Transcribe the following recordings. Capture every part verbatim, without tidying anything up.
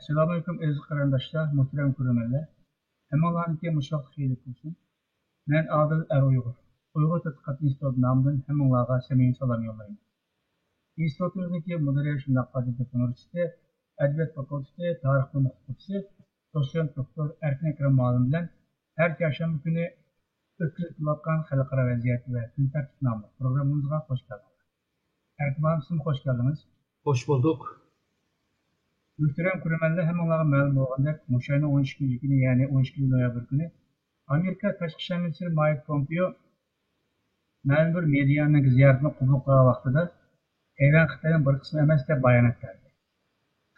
ئەسسالامۇئەلەيكۇم ئەزىز قېرىنداشلار، مۇھتەرەم كۆرۈرمەنلەر. ھەممىڭلارنىڭكى مۇشۇ ۋاقىت خەيرلىك بولسۇن. مەن ئادىل ئەر ئۇيغۇر. ئۇيغۇر تەتقىقات ئىنستىتۇتى نامىدىن ھەممىڭلارغا سەمىمىي سالام يوللايمەن. ئىنستىتۇتىمىزنىڭكى مۇدىرى، شۇنداق ھاجەتتىن ئۇنىۋېرسىتېتى ئەدەبىيات فاكۇلتېتى تارىخ بۆلۈمى ئوقۇتقۇچىسى، دوتسېنت دوكتور ئەركىن ئەكرەم مۇئەللىم بىلەن ھەر چارشەنبە كۈنى ئۆتكۈزۈپ كېلىۋاتقان خەلقئارا ۋەزىيەت ۋە كۈن تەرتىپى ناملىق پروگراممىمىزغا خوش كەلدىڭىز. ئەركىن مۇئەللىم، سىزمۇ خوش كەلدىڭىز. خوش بولدۇق. مۆھتەرەم كۆرۈرمەنلەر، ھەممىڭلارغا مەلۇم بولغاندەك، مۇشۇ ئاينىڭ ئون ئىككىنچى كۈنى، يەنى ئون ئىككىنچى نويابىر كۈنى ئامېرىكا تاشقى ئىشلار مىنىستىرى مايك پومپېئو مەلۇم بىر مېدىيانىڭ زىيارىتىنى قوبۇل قىلغان ۋاقتىدا، تەيۋەن خىتاينىڭ بىر قىسمى ئەمەس، دەپ بايانات بەردى.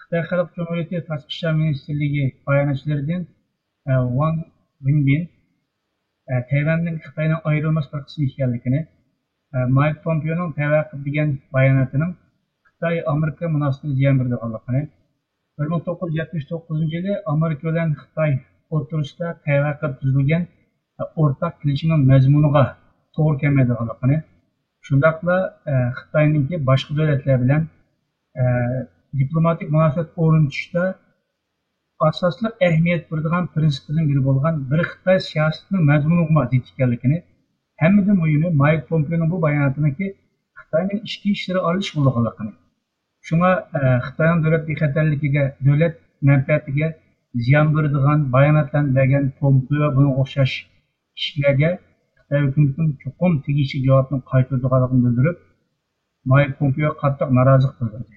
خىتاي خەلق جۇمھۇرىيىتى تاشقى ئىشلار مىنىستىرلىكى باياناتچىلىرىدىن، ئە، ۋاڭ ۋېنبىن، ئە، تەيۋەننىڭ خىتاينىڭ ئايرىلماس بىر قىسمى ئىكەنلىكىنى، ئە، مايك پومپېئونىڭ تەۋە قىلىپ بېرگەن باياناتىنىڭ خىتاي ئامېرىكا مۇناسىۋىتىگە زىيان بېرىدىغانلىقىنى، بىر مىڭ توققۇز يۈز يەتمىش توققۇزىنچى يىلى ئامېرىكا بىلەن خىتاي ئوتتۇرىسىدا تەۋە قىلىپ تۈزۈلگەن ئورتاق كېلىشىمنىڭ مەزمۇنىغا توغرا كەلمەيدىغانلىقىنى، شۇنداقلا، ئە، خىتاينىڭكى باشقا دۆلەتلەر بىلەن، ئە، دىپلوماتىك مۇناسىۋەت ئورنىتىشتا ئاساسلىق ئەھمىيەت بېرىدىغان پىرىنسىپلىرىنىڭ بىرى بولغان بىر خىتاي سىياسىتىنىڭ مەزمۇنىغىمۇ زىت ئىكەنلىكىنى، ھەممىدىن مۇھىمى، مايك پومپېئونىڭ بۇ باياناتىنىڭكى خىتاينىڭ ئىچكى ئىشلىرىغا ئارىلىشىش بولىدىغانلىقىنى، شۇڭا، ئە، خىتاينىڭ دۆلەت بىخەتەرلىكىگە، دۆلەت مەنپەئەتىگە زىيان بېرىدىغان باياناتلارنى بەرگەن پومپېئو ۋە بۇنىڭغا ئوخشاش كىشىلەرگە خىتاي ھۆكۈمىتىنىڭ چوقۇم تېگىشلىك جاۋابنى قايتۇرىدىغانلىقىنى بىلدۈرۈپ، مايك پومپېئوغا قاتتىق نارازىلىق بىلدۈردى.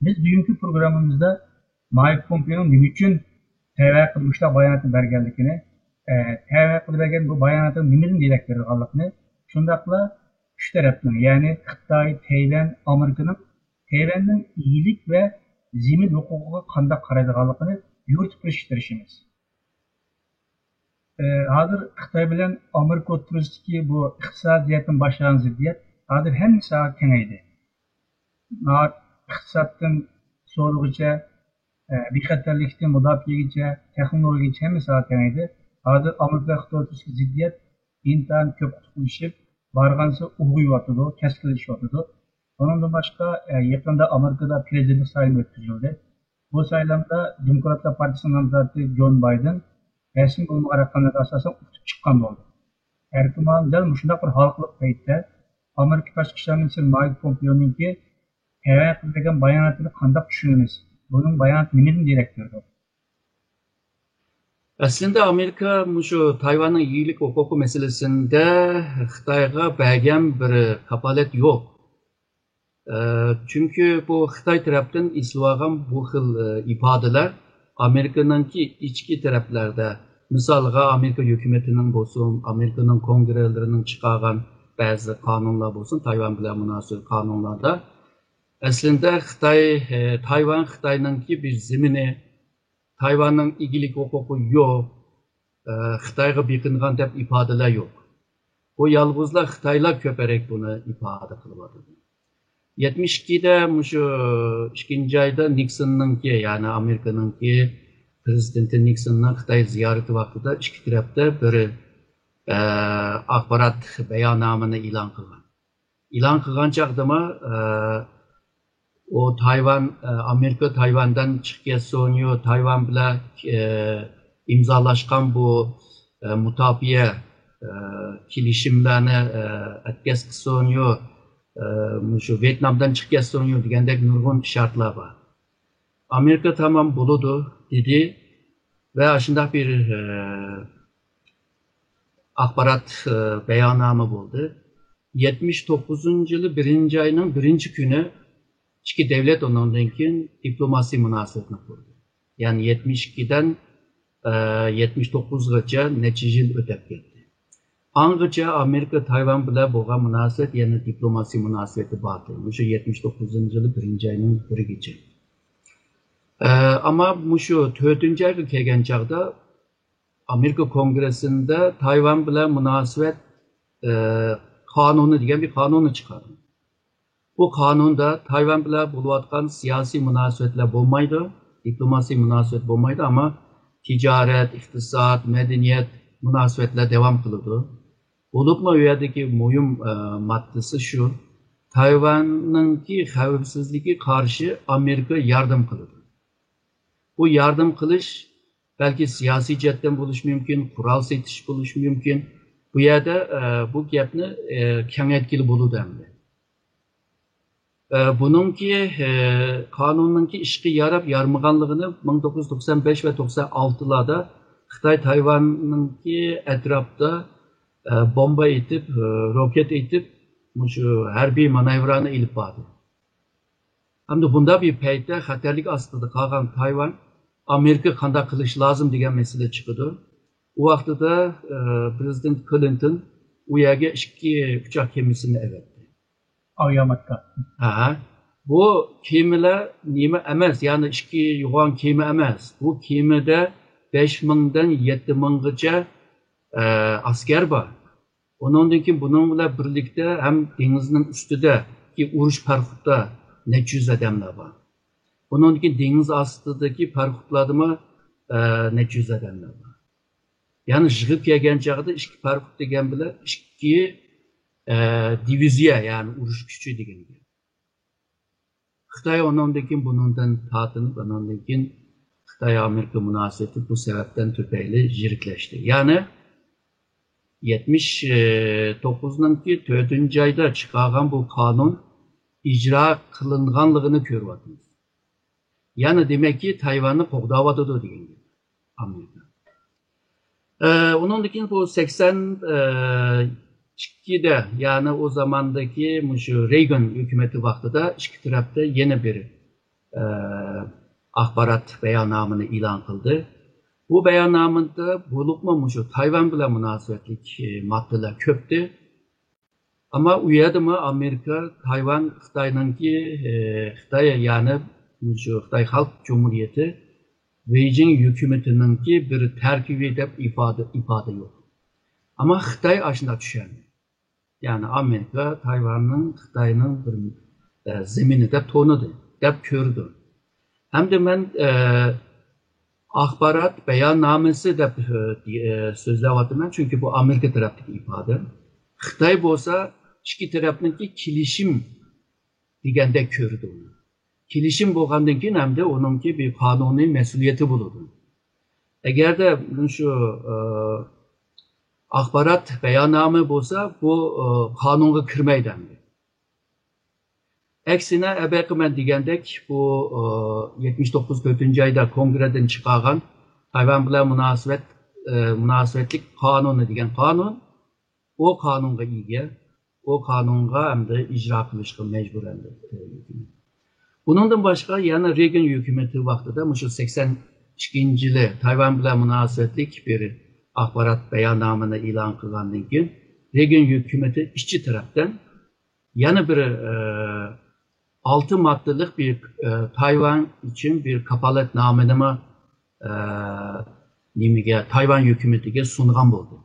بىز بۈگۈنكى پروگراممىمىزدا مايك پومپېئونىڭ نېمە ئۈچۈن تەيۋەن ھەققىدە مۇشۇنداق باياناتنى بەرگەنلىكىنى، ئە، تەيۋەن ھەققىدە بەرگەن بۇ باياناتنىڭ نېمىدىن دېرەك بېرىدىغانلىقىنى، شۇنداقلا ئۈچ تەرەپنىڭ، يەنى خىتاي، تەيۋەن، ئامېرىكىنىڭ تەيۋەننىڭ ئىگىلىك ۋە زېمىن ھوقۇقىغا قانداق قارايدىغانلىقىنى يورۇتۇپ بېرىشكە تىرىشىمىز. ئى، ھازىر خىتاي بىلەن ئامېرىكا ئوتتۇرىسىدىكى بۇ ئىقتىسادىي جەھەتتىن باشلانغان زىددىيەت ھازىر ھەممە ساھەگە كېڭەيدى. ناھايىتى ئىقتىسادتىن سودىغىچە، ئى، بىخەتەرلىكتىن مۇداپىئەگىچە، تېخنولوگىيەگىچە ھەممە ساھەگە كېڭەيدى. ھازىر ئامېرىكا خىتاي ئوتتۇرىسىدىكى زىددىيەت ئىنتايىن كۆپ قۇتلىشىپ، بارغانسېرى ئۇلغىيىۋاتىدۇ، كەسكىنلىشىۋاتىدۇ. ئۇنىڭدىن باشقا، ئە، يېقىندا ئامېرىكىدا پرېزىدېنتلىق سايلىمى ئۆتكۈزۈلدى. بۇ سايلامدا دېموكراتلار پارتىيىسىنىڭ نامزاتى جون بايدېن رەسمىي بولمىغان رەقەملەرگە ئاساسەن ئۇتۇپ چىققان بولدى. ئەركىن مۇئەللىم، دەل مۇشۇنداق بىر ھالقىلىق پەيتتە ئامېرىكا تاشقى ئىشلار مىنىستىرى مايك پومپېئونىڭكى تەيۋەن ھەققىدە بەرگەن باياناتىنى قانداق چۈشىنىمىز؟ بۇنىڭ باياناتى نېمىدىن دېرەك بېرىدۇ؟ ئەسلىندە ئامېرىكا مۇشۇ تايۋاننىڭ ئىگىلىك ھوقۇقى مەسىلىسىندە خىتايغا بەرگەن بىر كاپالەت يوق. ئە، چۈنكى بۇ خىتاي تەرەپتىن ئېسىلىۋالغان بۇ خىل، ئە، ئىپادىلەر ئامېرىكىنىڭكى ئىچكى تەرەپلەردە، مىسالغا، ئامېرىكا ھۆكۈمىتىنىڭ بولسۇن، ئامېرىكىنىڭ كونگرېلىرىنىڭ چىقارغان بەزى قانۇنلار بولسۇن، تايۋان بىلەن مۇناسىۋەتلىك قانۇنلاردا ئەسلىندە خىتاي، ئە، تايۋان خىتاينىڭكى بىر زېمىنى، تايۋاننىڭ ئىگىلىك ھوقۇقى يوق، ئە، خىتايغا بېقىنغان دەپ ئىپادىلەر يوق. بۇ يالغۇزلا خىتايلار كۆپرەك بۇنى ئىپادە قىلىۋاتىدۇ. يەتمىش ئىككىدە مۇشۇ ئىككىنچى ئايدا نىكسوننىڭكى، يەنى ئامېرىكىنىڭكى پرېزىدېنتى نىكسوننىڭ خىتاي زىيارىتى ۋاقتىدا ئىككى تەرەپتە بىر، ئە، ئاخبارات باياننامىنى ئېلان قىلغان. ئېلان قىلغان چاغدىمۇ، ئە، ئۇ تايۋان، ئە، ئامېرىكا تايۋاندىن چىقىپ كەتسۇنيۇ، تايۋان بىلەن، ئە، ئىمزالاشقان بۇ، ئە، مۇداپىئە، ئە، كېلىشىملەرنى، ئە، ئەتكەس قىلسۇنيۇ، ئە، مۇشۇ ۋيېتنامدىن چىقىپ كەتسۇنيۇ دېگەندەك نۇرغۇن ئىشارەتلەر بار. ئامېرىكا تامام بولىدۇ دېدى ۋە ئاشۇنداق بىر، ئە، ئاخبارات، ئە، باياننامە بولدى. يەتمىش توققۇزىنچى يىلى بىرىنچى ئاينىڭ بىرىنچى كۈنى ئىككى دۆلەت ئۇنىڭدىن كېيىن دىپلوماسىي مۇناسىۋەتنى قۇردى. يەنى يەتمىش ئىككىدىن، ئە، يەتمىش توققۇزغىچە نەچچە يىل ئۆتۈپ كەتتى. ئاڭغىچە ئامېرىكا تايۋان بىلەن بولغان مۇناسىۋەت يەنە دىپلوماسىي مۇناسىۋىتى باردى. مۇشۇ يەتمىش توققۇزىنچى يىلى بىرىنچى ئاينىڭ بىرىگىچە. ئە، ئەمما مۇشۇ تۆتىنچى ئايغا كەلگەن چاغدا ئامېرىكا كونگرېسسىندا تايۋان بىلەن مۇناسىۋەت، ئە، قانۇنى دېگەن بىر قانۇننى چىقاردى. بۇ قانۇندا تايۋان بىلەن بولۇۋاتقان سىياسىي مۇناسىۋەتلەر بولمايدۇ، دىپلوماسىي مۇناسىۋەت بولمايدۇ، ئەمما تىجارەت، ئىقتىساد، مەدەنىيەت مۇناسىۋەتلەر داۋام قىلىدۇ. بولۇپمۇ ئۇ يەردىكى مۇھىم، ئە، ماددىسى شۇ، تايۋاننىڭكى خەۋپسىزلىكى قارشى ئامېرىكا ياردەم قىلىدۇ. بۇ ياردەم قىلىش بەلكى سىياسىي جەھەتتىن بولۇشى مۇمكىن، قورال سېتىش بولۇشى مۇمكىن. بۇ يەردە، ئە، بۇ گەپنى، ئە، كېڭەيتكىلى بولىدۇ ئەمدى. ئە، بۇنىڭكى، ئە، قانۇننىڭكى ئىشقا ياراپ يارىمىغانلىقىنى مىڭ توققۇز يۈز توقسان بەش ۋە توقسان ئالتىلاردا خىتاي تايۋاننىڭكى ئەتراپىدا، ئە، بومبا ئېتىپ، ئە، روكېت ئېتىپ، مۇشۇ ھەربىي مانېۋىرنى ئېلىپ باردى. ئەمدى بۇنداق بىر پەيتتە خەتەرلىك ئاستىدا قالغان تايۋان ئامېرىكا قانداق قىلىش لازىم دېگەن مەسىلە چىقىدۇ. ئۇ ۋاقتىدا، ئە، پرېزىدېنت كلىنتون ئۇ يەرگە ئىككى ئۇچاق كېمىسىنى ئەۋەتتى. ئاۋىئاماتتا. ھە. بۇ كېمىلەر نېمە ئەمەس، يەنى ئىككى يوغان كېمە ئەمەس. بۇ كېمىدە بەش مىڭدىن يەتتە مىڭغىچە، ئە، ئەسكەر بار. ئۇنىڭدىن كېيىن بۇنىڭ بىلەن بىرلىكتە ھەم دېڭىزنىڭ ئۈستىدىكى ئۇرۇش پاراخوتتا نەچچە يۈز ئادەملەر بار. ئۇنىڭدىن كېيىن دېڭىز ئاستىدىكى پاراخوتلاردىمۇ، ئە، نەچچە يۈز ئادەملەر بار. يەنى يىغىپ كەلگەن چاغدا ئىككى پاراخوت دېگەن بىلەن ئىككى، ئە، دىۋىزىيە، يەنى ئۇرۇش كۈچى دېگەن گەپ. خىتاي ئۇنىڭدىن كېيىن بۇنىڭدىن تارتىنىپ، ئۇنىڭدىن كېيىن خىتاي-ئامېرىكا مۇناسىۋىتى بۇ سەۋەبتىن تۈپەيلى يىرىكلەشتى. يەنى يەتمىش توققۇزنىڭكى تۆتىنچى ئايدا چىقارغان بۇ قانۇن ئىجرا قىلىنغانلىقىنى كۆرۈۋاتىمىز. يەنى دېمەككى، تايۋاننى قوغداۋاتىدۇ دېگەن گەپ ئامېرىكا. ئە، ئۇنىڭدىن كېيىن بۇ سەكسەن ئىككىدە، يەنى ئۇ زاماندىكى مۇشۇ رېيگان ھۆكۈمىتى ۋاقتىدا ئىككى تەرەپتە يەنە بىر، ئە، ئاخبارات باياننامىنى ئېلان قىلدى. بۇ باياننامىدا بولۇپمۇ مۇشۇ تايۋان بىلەن مۇناسىۋەتلىك، ئە، ماددىلار كۆپتى. ئەمما ئۇ يەردىمۇ ئامېرىكا تايۋان خىتاينىڭكى، ئە، خىتاي، يەنى مۇشۇ خىتاي خەلق جۇمھۇرىيىتى بېيجىڭ ھۆكۈمىتىنىڭكى بىر تەركىبى دەپ ئىپادە، ئىپادە يوق. ئەمما خىتاي ئاشۇنداق چۈشەندى. يەنى ئامېرىكا تايۋاننىڭ، خىتاينىڭ بىر، ئە، زېمىنى دەپ تونۇدى، دەپ كۆردى. ھەمدە مەن، ئە، ئاخبارات باياننامىسى دەپ، ئە، ئە، سۆزلەۋاتىمەن، چۈنكى بۇ ئامېرىكا تەرەپتىكى ئىپادە. خىتاي بولسا ئىككى تەرەپنىڭكى كېلىشىم دېگەندەك كۆرىدۇ ئۇنى. كېلىشىم بولغاندىن كېيىن ھەمدە ئۇنىڭكى بىر قانۇنىي مەسئۇلىيىتى بولىدۇ. ئەگەردە مۇشۇ، ئە، ئاخبارات باياننامە بولسا، بۇ، ئە، قانۇنغا كىرمەيدۇ ئەمدى. ئەكسىنە، ئەبەقى مەن دېگەندەك، بۇ، ئە، يەتمىش توققۇز تۆتىنچى ئايدا كونگرېدىن چىقارغان تايۋان بىلەن مۇناسىۋەت، ئە، مۇناسىۋەتلىك قانۇنى دېگەن قانۇن، ئۇ قانۇنغا ئىگە، ئۇ قانۇنغا ئەمدى ئىجرا قىلىشقا مەجبۇر ئەمدى. بۇنىڭدىن باشقا يەنە رېگان ھۆكۈمىتى ۋاقتىدا مۇشۇ سەكسەن ئىككىنچى يىلى تايۋان بىلەن مۇناسىۋەتلىك بىر ئاخبارات باياننامىنى ئېلان قىلغاندىن كېيىن، رېگان ھۆكۈمىتى ئىچى تەرەپتىن يەنە بىر، ئە، ئالتە ماددىلىق بىر، ئە، تايۋان ئۈچۈن بىر كاپالەتنامىنىمۇ، ئە، نېمىگە، تايۋان ھۆكۈمىتىگە سۇنغان بولدى.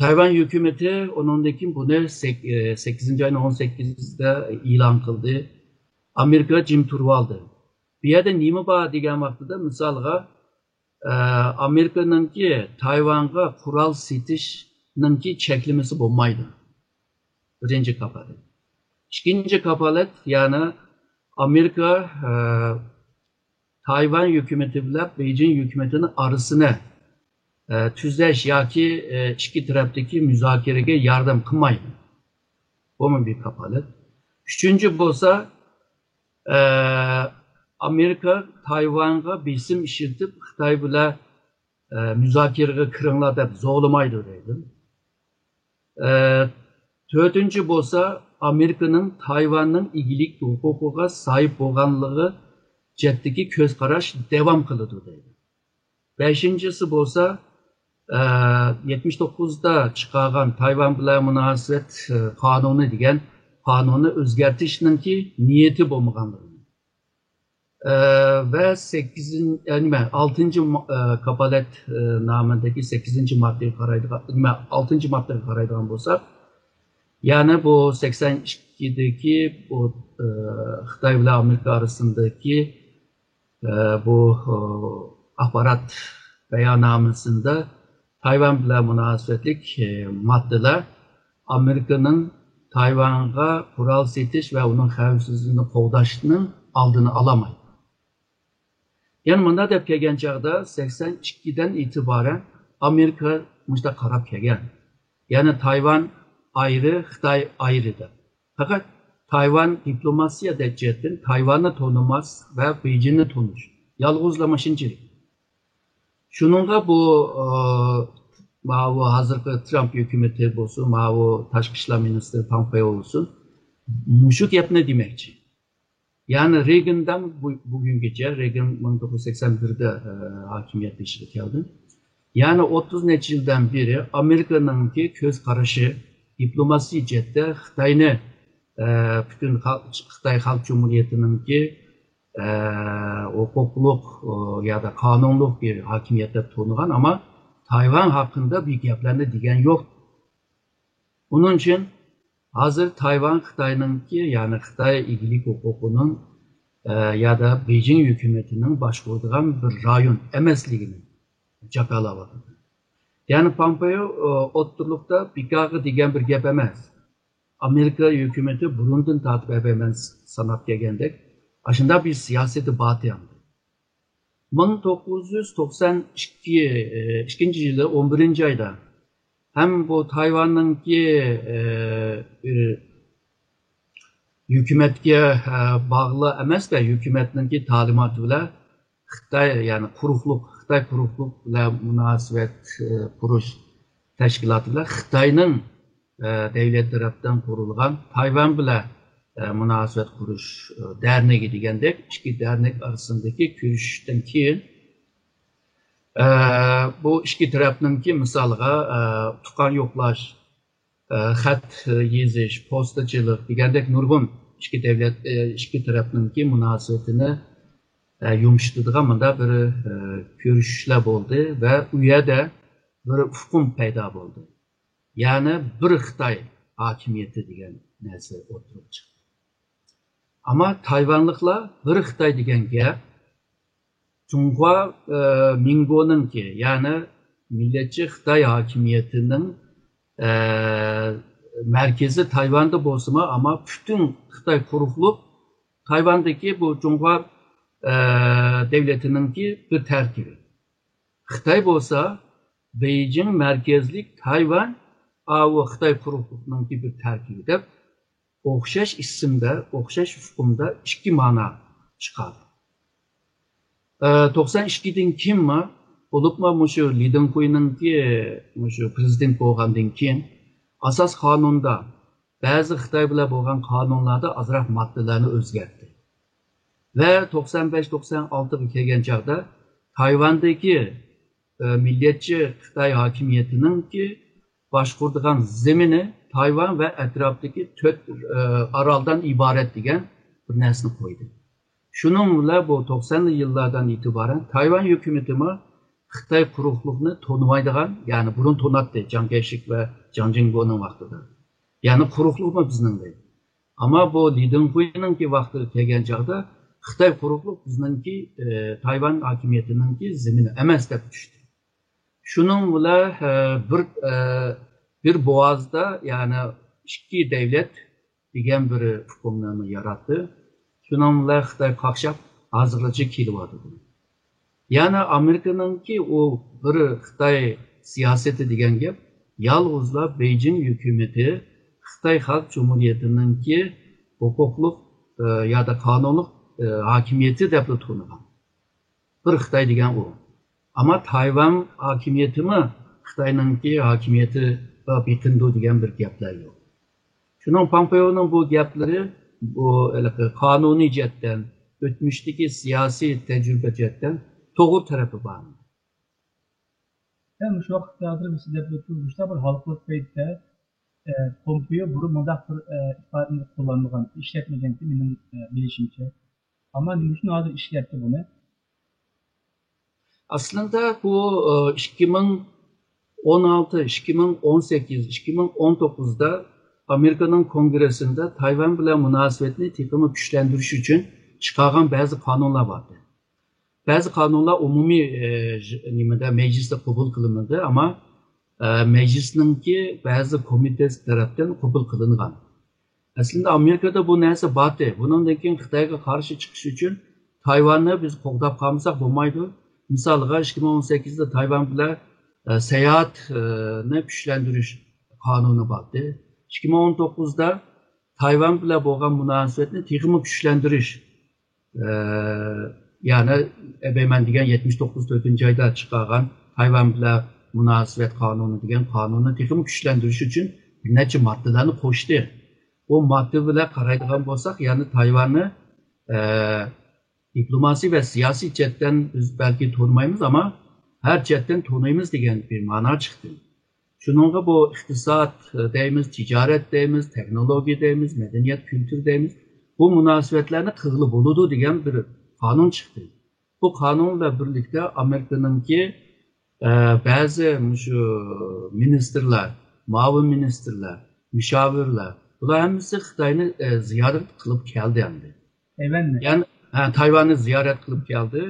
تايۋان ھۆكۈمىتى ئۇنىڭدىن كېيىن بۇنى سەك-، ئە، سەككىزىنچى ئاينىڭ ئون سەككىزىدە ئېلان قىلدى. ئامېرىكا جىم تۇرۇۋالدى. بۇ يەردە نېمە بار دېگەن ۋاقتىدا، مىسالغا، ئە، ئامېرىكىنىڭكى تايۋانغا قورال سېتىشنىڭكى چەكلىمىسى بولمايدۇ. بىرىنچى كاپالەت. ئىككىنچى كاپالەت، يەنى ئامېرىكا، ئە، تايۋان ھۆكۈمىتى بىلەن بېيجىڭ ھۆكۈمىتىنىڭ ئارىسىنى، ئە، تۈزەش ياكى، ئە، ئىككى تەرەپتىكى مۇزاكىرىگە ياردەم قىلمايدۇ. بۇمۇ بىر كاپالەت. ئۈچىنچى بولسا، ئە، ئامېرىكا تايۋانغا بېسىم ئىشلىتىپ، خىتاي بىلەن، ئە، مۇزاكىرىگە كىرىڭلار دەپ زورلىمايدۇ دەيدۇ. ئە، تۆتىنچى بولسا، ئامېرىكىنىڭ تايۋاننىڭ ئىگىلىك ھوقۇقىغا ساھىب بولغانلىقى جەھەتتىكى كۆز قاراش داۋام قىلىدۇ دەيدۇ. بەشىنچىسى بولسا، ئە، يەتمىش توققۇزدا چىقارغان تايۋان بىلەن مۇناسىۋەت، ئە، قانۇنى دېگەن قانۇننى ئۆزگەرتىشنىڭكى نىيىتى بولمىغانلىقى. ئە، ۋە سەككىزىنچى، ئە، نېمە، ئالتىنچى ما-، ئە، كاپالەت، ئە، نامىدىكى سەككىزىنچى ماددىغا قارايدىغان، نېمە، ئالتىنچى ماددىغا قارايدىغان بولساق، يەنى بۇ سەكسەن ئىككىدىكى بۇ، ئە، خىتاي بىلەن ئامېرىكا ئارىسىندىكى ئە، بۇ، ئە، ئاخبارات باياننامىسىندە تايۋان بىلەن مۇناسىۋەتلىك، ئە، ماددىلار ئامېرىكىنىڭ تايۋانغا قورال سېتىش ۋە ئۇنىڭ خەۋپسىزلىكىنى قوغداشنىڭ ئالدىنى ئالالمايدۇ. يەنە مۇنداق دەپ كەلگەن چاغدا، سەكسەن ئىككىدىن ئېتىبارەن ئامېرىكا مۇشۇنداق قاراپ كەلگەن. يەنى تايۋان ئايرى، خىتاي ئايرى دەپ. پەقەت تايۋان دىپلوماتىيە جەھەتتىن تايۋاننى تونۇماس ۋە بېيجىڭنى تونۇش. يالغۇزلا مۇشۇنچىلىك. شۇنىڭغا بۇ، ئى، ماۋۇ ھازىرقى ترامپ ھۆكۈمىتى بولسۇن، ماۋۇ تاشقى ئىشلار مىنىستىرى پامپېئو بولسۇن، مۇشۇ گەپنى دېمەكچى. يەنى رېگىندىن بۇ-، بۈگۈنگىچە، رېگىن مىڭ توققۇز يۈز سەكسەن بىردە، ئى، ھاكىمىيەت بېشىغا كەلدى. يەنى ئوتتۇز نەچچە يىلدىن بېرى ئامېرىكىنىڭكى كۆز قارىشى دىپلوماتىيە جەھەتتە خىتاينى، ئى، پۈتۈن خەلق، خىتاي خەلق جۇمھۇرىيىتىنىڭكى، ئى، ھوقۇقلۇق، ئى، يا دا قانۇنلۇق بىر ھاكىمىيەت دەپ تونۇغان، ئەمما تايۋان ھەققىدە بىر گەپلەرنى دېگەن يوق. ئۇنىڭ ئۈچۈن ھازىر تايۋان خىتاينىڭكى، يەنى خىتاي ئىگىلىك ھوقۇقىنىڭ، ئە، يا دا بېيجىڭ ھۆكۈمىتىنىڭ باشقۇرىدىغان بىر رايون ئەمەسلىكىنى جاكارلاۋاتىدۇ. يەنى پامپېئو، ئە، ئوتتۇرىلىقتا بىكارغا دېگەن بىر گەپ ئەمەس. ئامېرىكا ھۆكۈمىتى بۇرۇندىن تارتىپ ئەۋەيمەن ساناپ كەلگەندەك، ئاشۇنداق بىر سىياسىتى بار تېخى. مىڭ توققۇز يۈز توقسان ئىككى، ئىككىنچى يىلى ئون بىرىنچى ئايدا ھەم بۇ تايۋاننىڭكى، ئى، ئى، ھۆكۈمەتكە، ئە، باغلىق ئەمەس-دە، ھۆكۈمەتنىڭكى تەلىماتى بىلەن خىتاي، يەنى قۇرۇقلۇق، خىتاي قۇرۇقلۇق بىلەن مۇناسىۋەت، ئى، قۇرۇش تەشكىلاتى بىلەن خىتاينىڭ، ئە، دەۋلەت تەرەپتىن قۇرۇلغان تايۋان بىلەن، ئە، مۇناسىۋەت قۇرۇش، ئە، دەرنىكى دېگەندەك ئىككى دەرنەك ئارىسىندىكى كۆرۈشۈشتىن كېيىن، ئە، بۇ ئىككى تەرەپنىڭكى مىسالىغا، ئە، تۇغقان يوقلاش، ئە، خەت يېزىش، پوستىچىلىق دېگەندەك نۇرغۇن ئىككى دەۋلەت، ئە، ئىككى تەرەپنىڭكى مۇناسىۋىتىنى، ئە، يۇمشىتىدىغان مۇنداق بىر، ئە، كۆرۈشۈشلەر بولدى ۋە ئۇ يەردە بىر ئۇقۇم پەيدا بولدى. يەنى بىر خىتاي ھاكىمىيىتى دېگەن نەرسە ئوتتۇرىغا چىقتى. ئەمما تايۋانلىقلار بىر خىتاي دېگەن گەپ جۇڭخۇا، ئە، مىڭگونىڭكى، يەنى مىللەتچى خىتاي ھاكىمىيىتىنىڭ، ئە، مەركىزى تايۋاندا بولسىمۇ، ئەمما پۈتۈن خىتاي قۇرۇقلۇق تايۋاندىكى بۇ جۇڭخۇا، ئە، دەۋلىتىنىڭكى بىر تەركىبى. خىتاي بولسا بېيجىڭ مەركەزلىك تايۋان، ئاۋۇ خىتاي قۇرۇقلۇقىنىڭكى بىر تەركىبى دەپ ئوخشاش ئىسىمدە، ئوخشاش ئۇقۇمدا ئىككى مانا چىقاردى. ئە، توقسان ئىككىدىن كېيىنمۇ، بولۇپمۇ مۇشۇ لى دېڭخۇينىڭكى، مۇشۇ پرېزىدېنت بولغاندىن كېيىن، ئاساس قانۇندا، بەزى خىتاي بىلەن بولغان قانۇنلاردا ئازراق ماددىلارنى ئۆزگەرتتى. ۋە توقسان بەش، توقسان ئالتىغا كەلگەن چاغدا تايۋاندىكى، ئە، مىللەتچى خىتاي ھاكىمىيىتىنىڭكى باشقۇرىدىغان زېمىنى تايۋان ۋە ئەتراپتىكى تۆت، ئە، ئارالدىن ئىبارەت دېگەن بىر نەرسىنى قويدى. شۇنىڭ بىلەن بۇ توقسانىنچى يىللاردىن ئېتىبارەن تايۋان ھۆكۈمىتىمۇ خىتاي قۇرۇقلۇقىنى تونۇمايدىغان، يەنى بۇرۇن توناتتى جاڭ كەيشىك ۋە جاڭ جىڭگونىڭ ۋاقتىدا. يەنى قۇرۇقلۇقمۇ بىزنىڭ دەيدۇ. ئەمما بۇ لى دېڭخۇينىڭكى ۋاقتىغا كەلگەن چاغدا خىتاي قۇرۇقلۇق بىزنىڭكى، ئى، تايۋان ھاكىمىيىتىنىڭكى زېمىنى ئەمەس دەپ چۈشتى. شۇنىڭ بىلەن، ئە، بىر، ئە، بىر بوغازدا، يەنى ئىككى دەۋلەت دېگەن بىر ئۇقۇملارنى ياراتتى. شۇنىڭ بىلەن خىتاي قاقشاپ ھازىرغىچە كېلىۋاتىدۇ. يەنى ئامېرىكىنىڭكى ئۇ بىر خىتاي سىياسىتى دېگەن گەپ يالغۇزلا بېيجىڭ ھۆكۈمىتى خىتاي خەلق جۇمھۇرىيىتىنىڭكى ھوقۇقلۇق، ئى، يا دا قانۇنلۇق، ئى، ھاكىمىيىتى دەپلا تونۇغان بىر خىتاي دېگەن ئۇ. ئەمما تايۋان ھاكىمىيىتىمۇ خىتاينىڭكى ھاكىمىيىتىگە بېقىنىدۇ دېگەن بىر گەپلەر يوق. شۇنىڭ پامپېئونىڭ بۇ گەپلىرى بۇ ھېلىقى قانۇنىي جەھەتتىن، ئۆتمۈشتىكى سىياسىي تەجرىبە جەھەتتىن توغرا تەرىپى بار. دەل مۇشۇ ۋاقىتتا ھازىر بىز دەپ ئۆتتۇق، مۇشۇنداق بىر ھالقىلىق پەيتتە، ئە، پومپېيو بۇرۇن مۇنداق بىر، ئە، ئىپادىنى قوللانمىغان، ئىشلەتمىگەنتى مېنىڭ، ئە، بىلىشىمچە. ئەمما نېمە ئۈچۈن ھازىر ئىشلەتتى بۇنى؟ ئەسلىدە بۇ، ئە، ئىككى مىڭ ئون ئالتە، ئىككى مىڭ ئون سەككىز، ئىككى مىڭ ئون توققۇزدا ئامېرىكىنىڭ كونگرېسسىندا تايۋان بىلەن مۇناسىۋەتنى تېخىمۇ كۈچلەندۈرۈش ئۈچۈن چىقارغان بەزى قانۇنلار بار ئىدى. بەزى قانۇنلار ئومۇمىي، ئە، ژ-، نېمىدە، مەجلىستە قوبۇل قىلىنمىدى، ئەمما، ئە، مەجلىسنىڭكى بەزى كومىتېتى تەرەپتىن قوبۇل قىلىنغان. ئەسلىدە ئامېرىكىدا بۇ نەرسە بار ئىدى. بۇنىڭدىن كېيىن خىتايغا قارشى چىقىش ئۈچۈن تايۋاننى بىز قوغداپ قالمىساق بولمايدۇ. مىسالغا، ئىككى مىڭ ئون سەككىزدە تايۋان بىلەن، ئە، ساياھەتنى كۈچلەندۈرۈش قانۇنى باردى. ئىككى مىڭ ئون توققۇزدا تايۋان بىلەن بولغان مۇناسىۋەتنى تېخىمۇ كۈچلەندۈرۈش، ئە، يەنى ئەبەيمەن دېگەن يەتمىش توققۇز تۆتىنچى ئايدا چىقارغان تايۋان بىلەن مۇناسىۋەت قانۇنى دېگەن قانۇننى تېخىمۇ كۈچلەندۈرۈش ئۈچۈن بىر نەچچە ماددىلارنى قوشتى. بۇ ماددا بىلەن قارايدىغان بولساق، يەنى تايۋاننى، ئە، دىپلوماسىي ۋە سىياسىي جەھەتتىن بىز بەلكى تونۇمايمىز، ئەمما ھەر جەھەتتىن تونۇيمىز دېگەن بىر مەنا چىقتى. شۇنىڭغا بۇ ئىقتىساد دەيمىز، تىجارەت دەيمىز، تېخنولوگىيە دەيمىز، مەدەنىيەت، كۈلتۈر دەيمىز، بۇ مۇناسىۋەتلەرنى قىلغىلى بولىدۇ دېگەن بىر قانۇن چىقتى. بۇ قانۇن بىلەن بىرلىكتە ئامېرىكىنىڭكى، ئە، بەزى مۇشۇ مىنىستىرلار، مۇئاۋىن مىنىستىرلار، مۇشاۋىرلار، بۇلار ھەممىسى خىتاينى، ئە، زىيارەت قىلىپ كەلدى ئەمدى. تايۋاننى؟ يەنى، ھە، تايۋاننى زىيارەت قىلىپ كەلدى.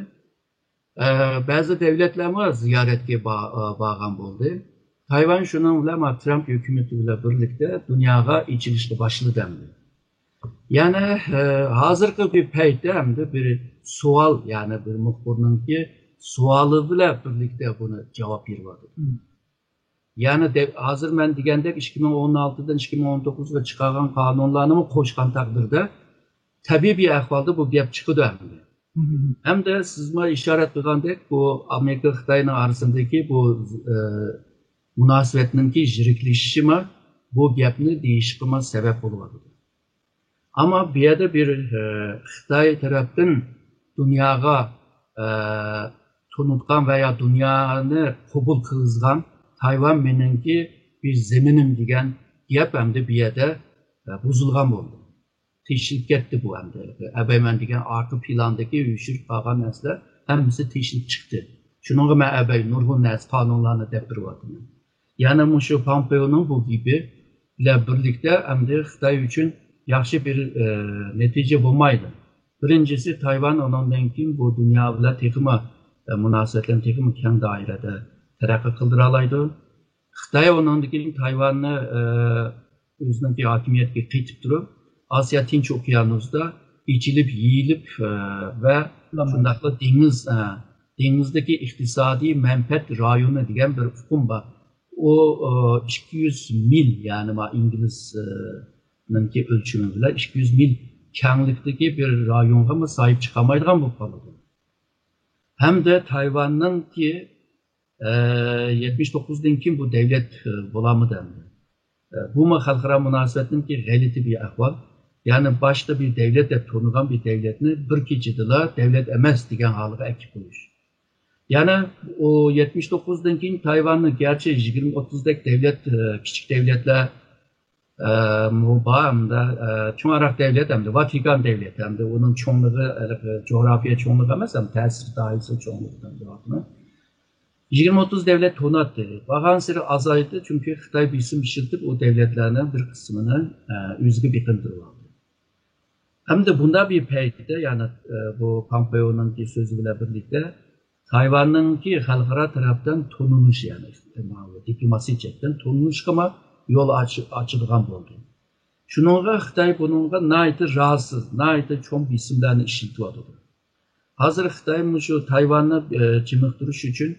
ئە، بەزى دۆلەتلەرمۇ زىيارەتكە با-، ئە، بارغان بولدى. تايۋان شۇنىڭ بىلەن مانا ترامپ ھۆكۈمىتى بىلەن بىرلىكتە دۇنياغا ئېچىلىشقا باشلىدى ئەمدى. يەنى، ئە، ھازىرقى بىر پەيتتە ئەمدى بىر سوئال، يەنى بىر مۇخبىرنىڭكى سوئالى بىلەن بىرلىكتە بۇنى جاۋاب بېرىۋاتىدۇ. مم. يەنى دە-، ھازىر مەن دېگەندەك ئىككى مىڭ ئون ئالتىدىن ئىككى مىڭ ئون توققۇزغا چىقارغان قانۇنلارنىمۇ قوشقان تەقدىردە تەبىئىي بىر ئەھۋالدا بۇ گەپ چىقىدۇ ئەمدى. مم. ھەمدە سىزمۇ ئىشارەت قىلغاندەك، بۇ ئامېرىكا خىتاينىڭ ئارىسىدىكى بۇ، ئە، مۇناسىۋەتنىڭكى يىرىكلىشىشىمۇ بۇ گەپنى دېيىشكىمۇ سەۋەب بولۇۋاتىدۇ. ئەمما بۇ يەردە بىر، ئە، خىتاي تەرەپتىن دۇنياغا، ئە، تونۇتقان ۋە يا دۇنيانى قوبۇل قىلغۇزغان تايۋان مېنىڭكى بىر زېمىنىم دېگەن گەپ ئەمدى بۇ يەردە، ئە، بۇزۇلغان بولدى. تېشىلىپ كەتتى بۇ ئەمدى. ئەبەيمەن دېگەن ئارقا پىلاندىكى يوشۇرۇپ قالغان نەرسىلەر ھەممىسى تېشىلىپ چىقتى. شۇنىڭغا مەن ئەبەي نۇرغۇن نەرسە، قانۇنلارنى دەپ بېرىۋاتىمەن. يەنى مۇشۇ پامپېئونىڭ بۇ گېپى بىلەن بىرلىكتە ئەمدى خىتاي ئۈچۈن ياخشى بىر، ئە، نەتىجە بولمايدۇ. بىرىنچىسى، تايۋان ئۇنىڭدىن كېيىن بۇ دۇنيا بىلەن تېخىمۇ، ئە، مۇناسىۋەتلەرنى تېخىمۇ كەڭ دائىرىدە تەرەققىي قىلدۇرالايدۇ. خىتاي ئۇنىڭدىن كېيىن تايۋاننى، ئە، ئۆزىنىڭكى ھاكىمىيەتكە قېتىپ تۇرۇپ، ئاسىيا تىنچ ئوكيانۇسىدا ئېچىلىپ، يېيىلىپ، ئە، ۋە شۇنداقلا دېڭىز، ئە، دېڭىزدىكى ئىقتىسادىي مەنپەئەت رايونى دېگەن بىر ئۇقۇم بار. ئۇ، ئە، ئىككى يۈز مىل، يەنى ما ئىنگلىز، ئە، نىڭكى ئۆلچىمى بىلەن ئىككى يۈز مىل كەڭلىكتىكى بىر رايونغىمۇ ساھىب چىقالمايدىغان بولۇپ قالىدۇ. ھەمدە تايۋاننىڭكى، ئە، يەتمىش توققۇزدىن كېيىن بۇ دەۋلەت، ئە، بولالمىدى ئەمدى. ئە، بۇمۇ خەلقئارا مۇناسىۋەتنىڭكى غەلىتە بىر ئەھۋال. يەنى باشتا بىر دەۋلەت دەپ تونۇغان بىر دەۋلەتنى بىر كېچىدىلا دەۋلەت ئەمەس دېگەن ھالغا ئەكىپ قويۇش. يەنى ئۇ يەتمىش توققۇزدىن كېيىن تايۋاننى گەرچە يىگىرمە ئوتتۇزدەك دەۋلەت، ئە، كىچىك دەۋلەتلەر، ئە، مۇ-، بار ئەمدى، ئە، چوڭراق دەۋلەت ئەمدى، ۋاتىكان دەۋلىتى ئەمدى، ئۇنىڭ چوڭلۇقى، ھېلىقى جۇغراپىيە چوڭلۇقى ئەمەس، ئەمدى تەسىر دائىرىسى چوڭلۇقى دەپ جاۋابنى. يىگىرمە ئوتتۇز دەۋلەت توناتتى. بارغانسېرى ئازايدى، چۈنكى خىتاي بېسىم ئىشلىتىپ، ئۇ دەۋلەتلەرنىڭ بىر قىسمىنى، ئە، ئۆزىگە بېقىندۇرۇۋالدى. ئەمدى بۇنداق بىر پەيتتە، يەنى، ئە، بۇ پامپېئونىڭكى سۆزى بىلەن بىرلىكتە، تايۋاننىڭكى خەلقئارا تەرەپتىن تونۇلۇشى، يەنى دىپلوماسىيە جەھەتتىن تونۇلۇشقىمۇ يول ئاچ-، ئاچىدىغان بولدى. شۇنىڭغا خىتاي بۇنىڭغا ناھايىتى رازىسىز، ناھايىتى چوڭ بېسىملارنى ئىشلىتىۋاتىدۇ. ھازىر خىتاي مۇشۇ تايۋاننى، ئە، چېمىقتۇرۇش ئۈچۈن،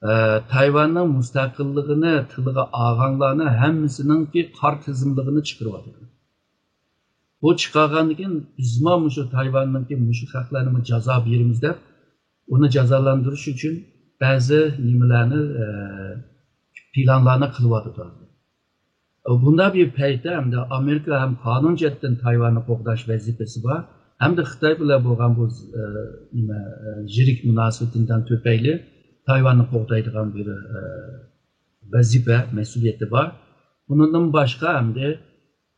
ئە، تايۋاننىڭ مۇستەقىللىقىنى تىلغا ئالغانلارنىڭ ھەممىسىنىڭكى قارا تىزىملىقىنى چىقىرىۋاتىدۇ. بۇ چىقارغاندىن كېيىن بىزمۇ مۇشۇ تايۋاننىڭكى مۇشۇ خەقلەرنىمۇ جازا بېرىمىز دەپ، ئۇنى جازالاندۇرۇش ئۈچۈن بەزى نېمىلەرنى، ئە، پىلانلارنى قىلىۋاتىدۇ. بۇنداق بىر پەيتتە ھەمدە ئامېرىكا ھەم قانۇن جەھەتتىن تايۋاننى قوغداش ۋەزىپىسى بار، ھەمدە خىتاي بىلەن بولغان بۇ، ئە، نېمە، ئە، يىرىك مۇناسىۋىتىدىن تۈپەيلى تايۋاننى قوغدايدىغان بىر، ئە، ۋەزىپە، مەسئۇلىيىتى بار. بۇنىڭدىن باشقا ھەمدە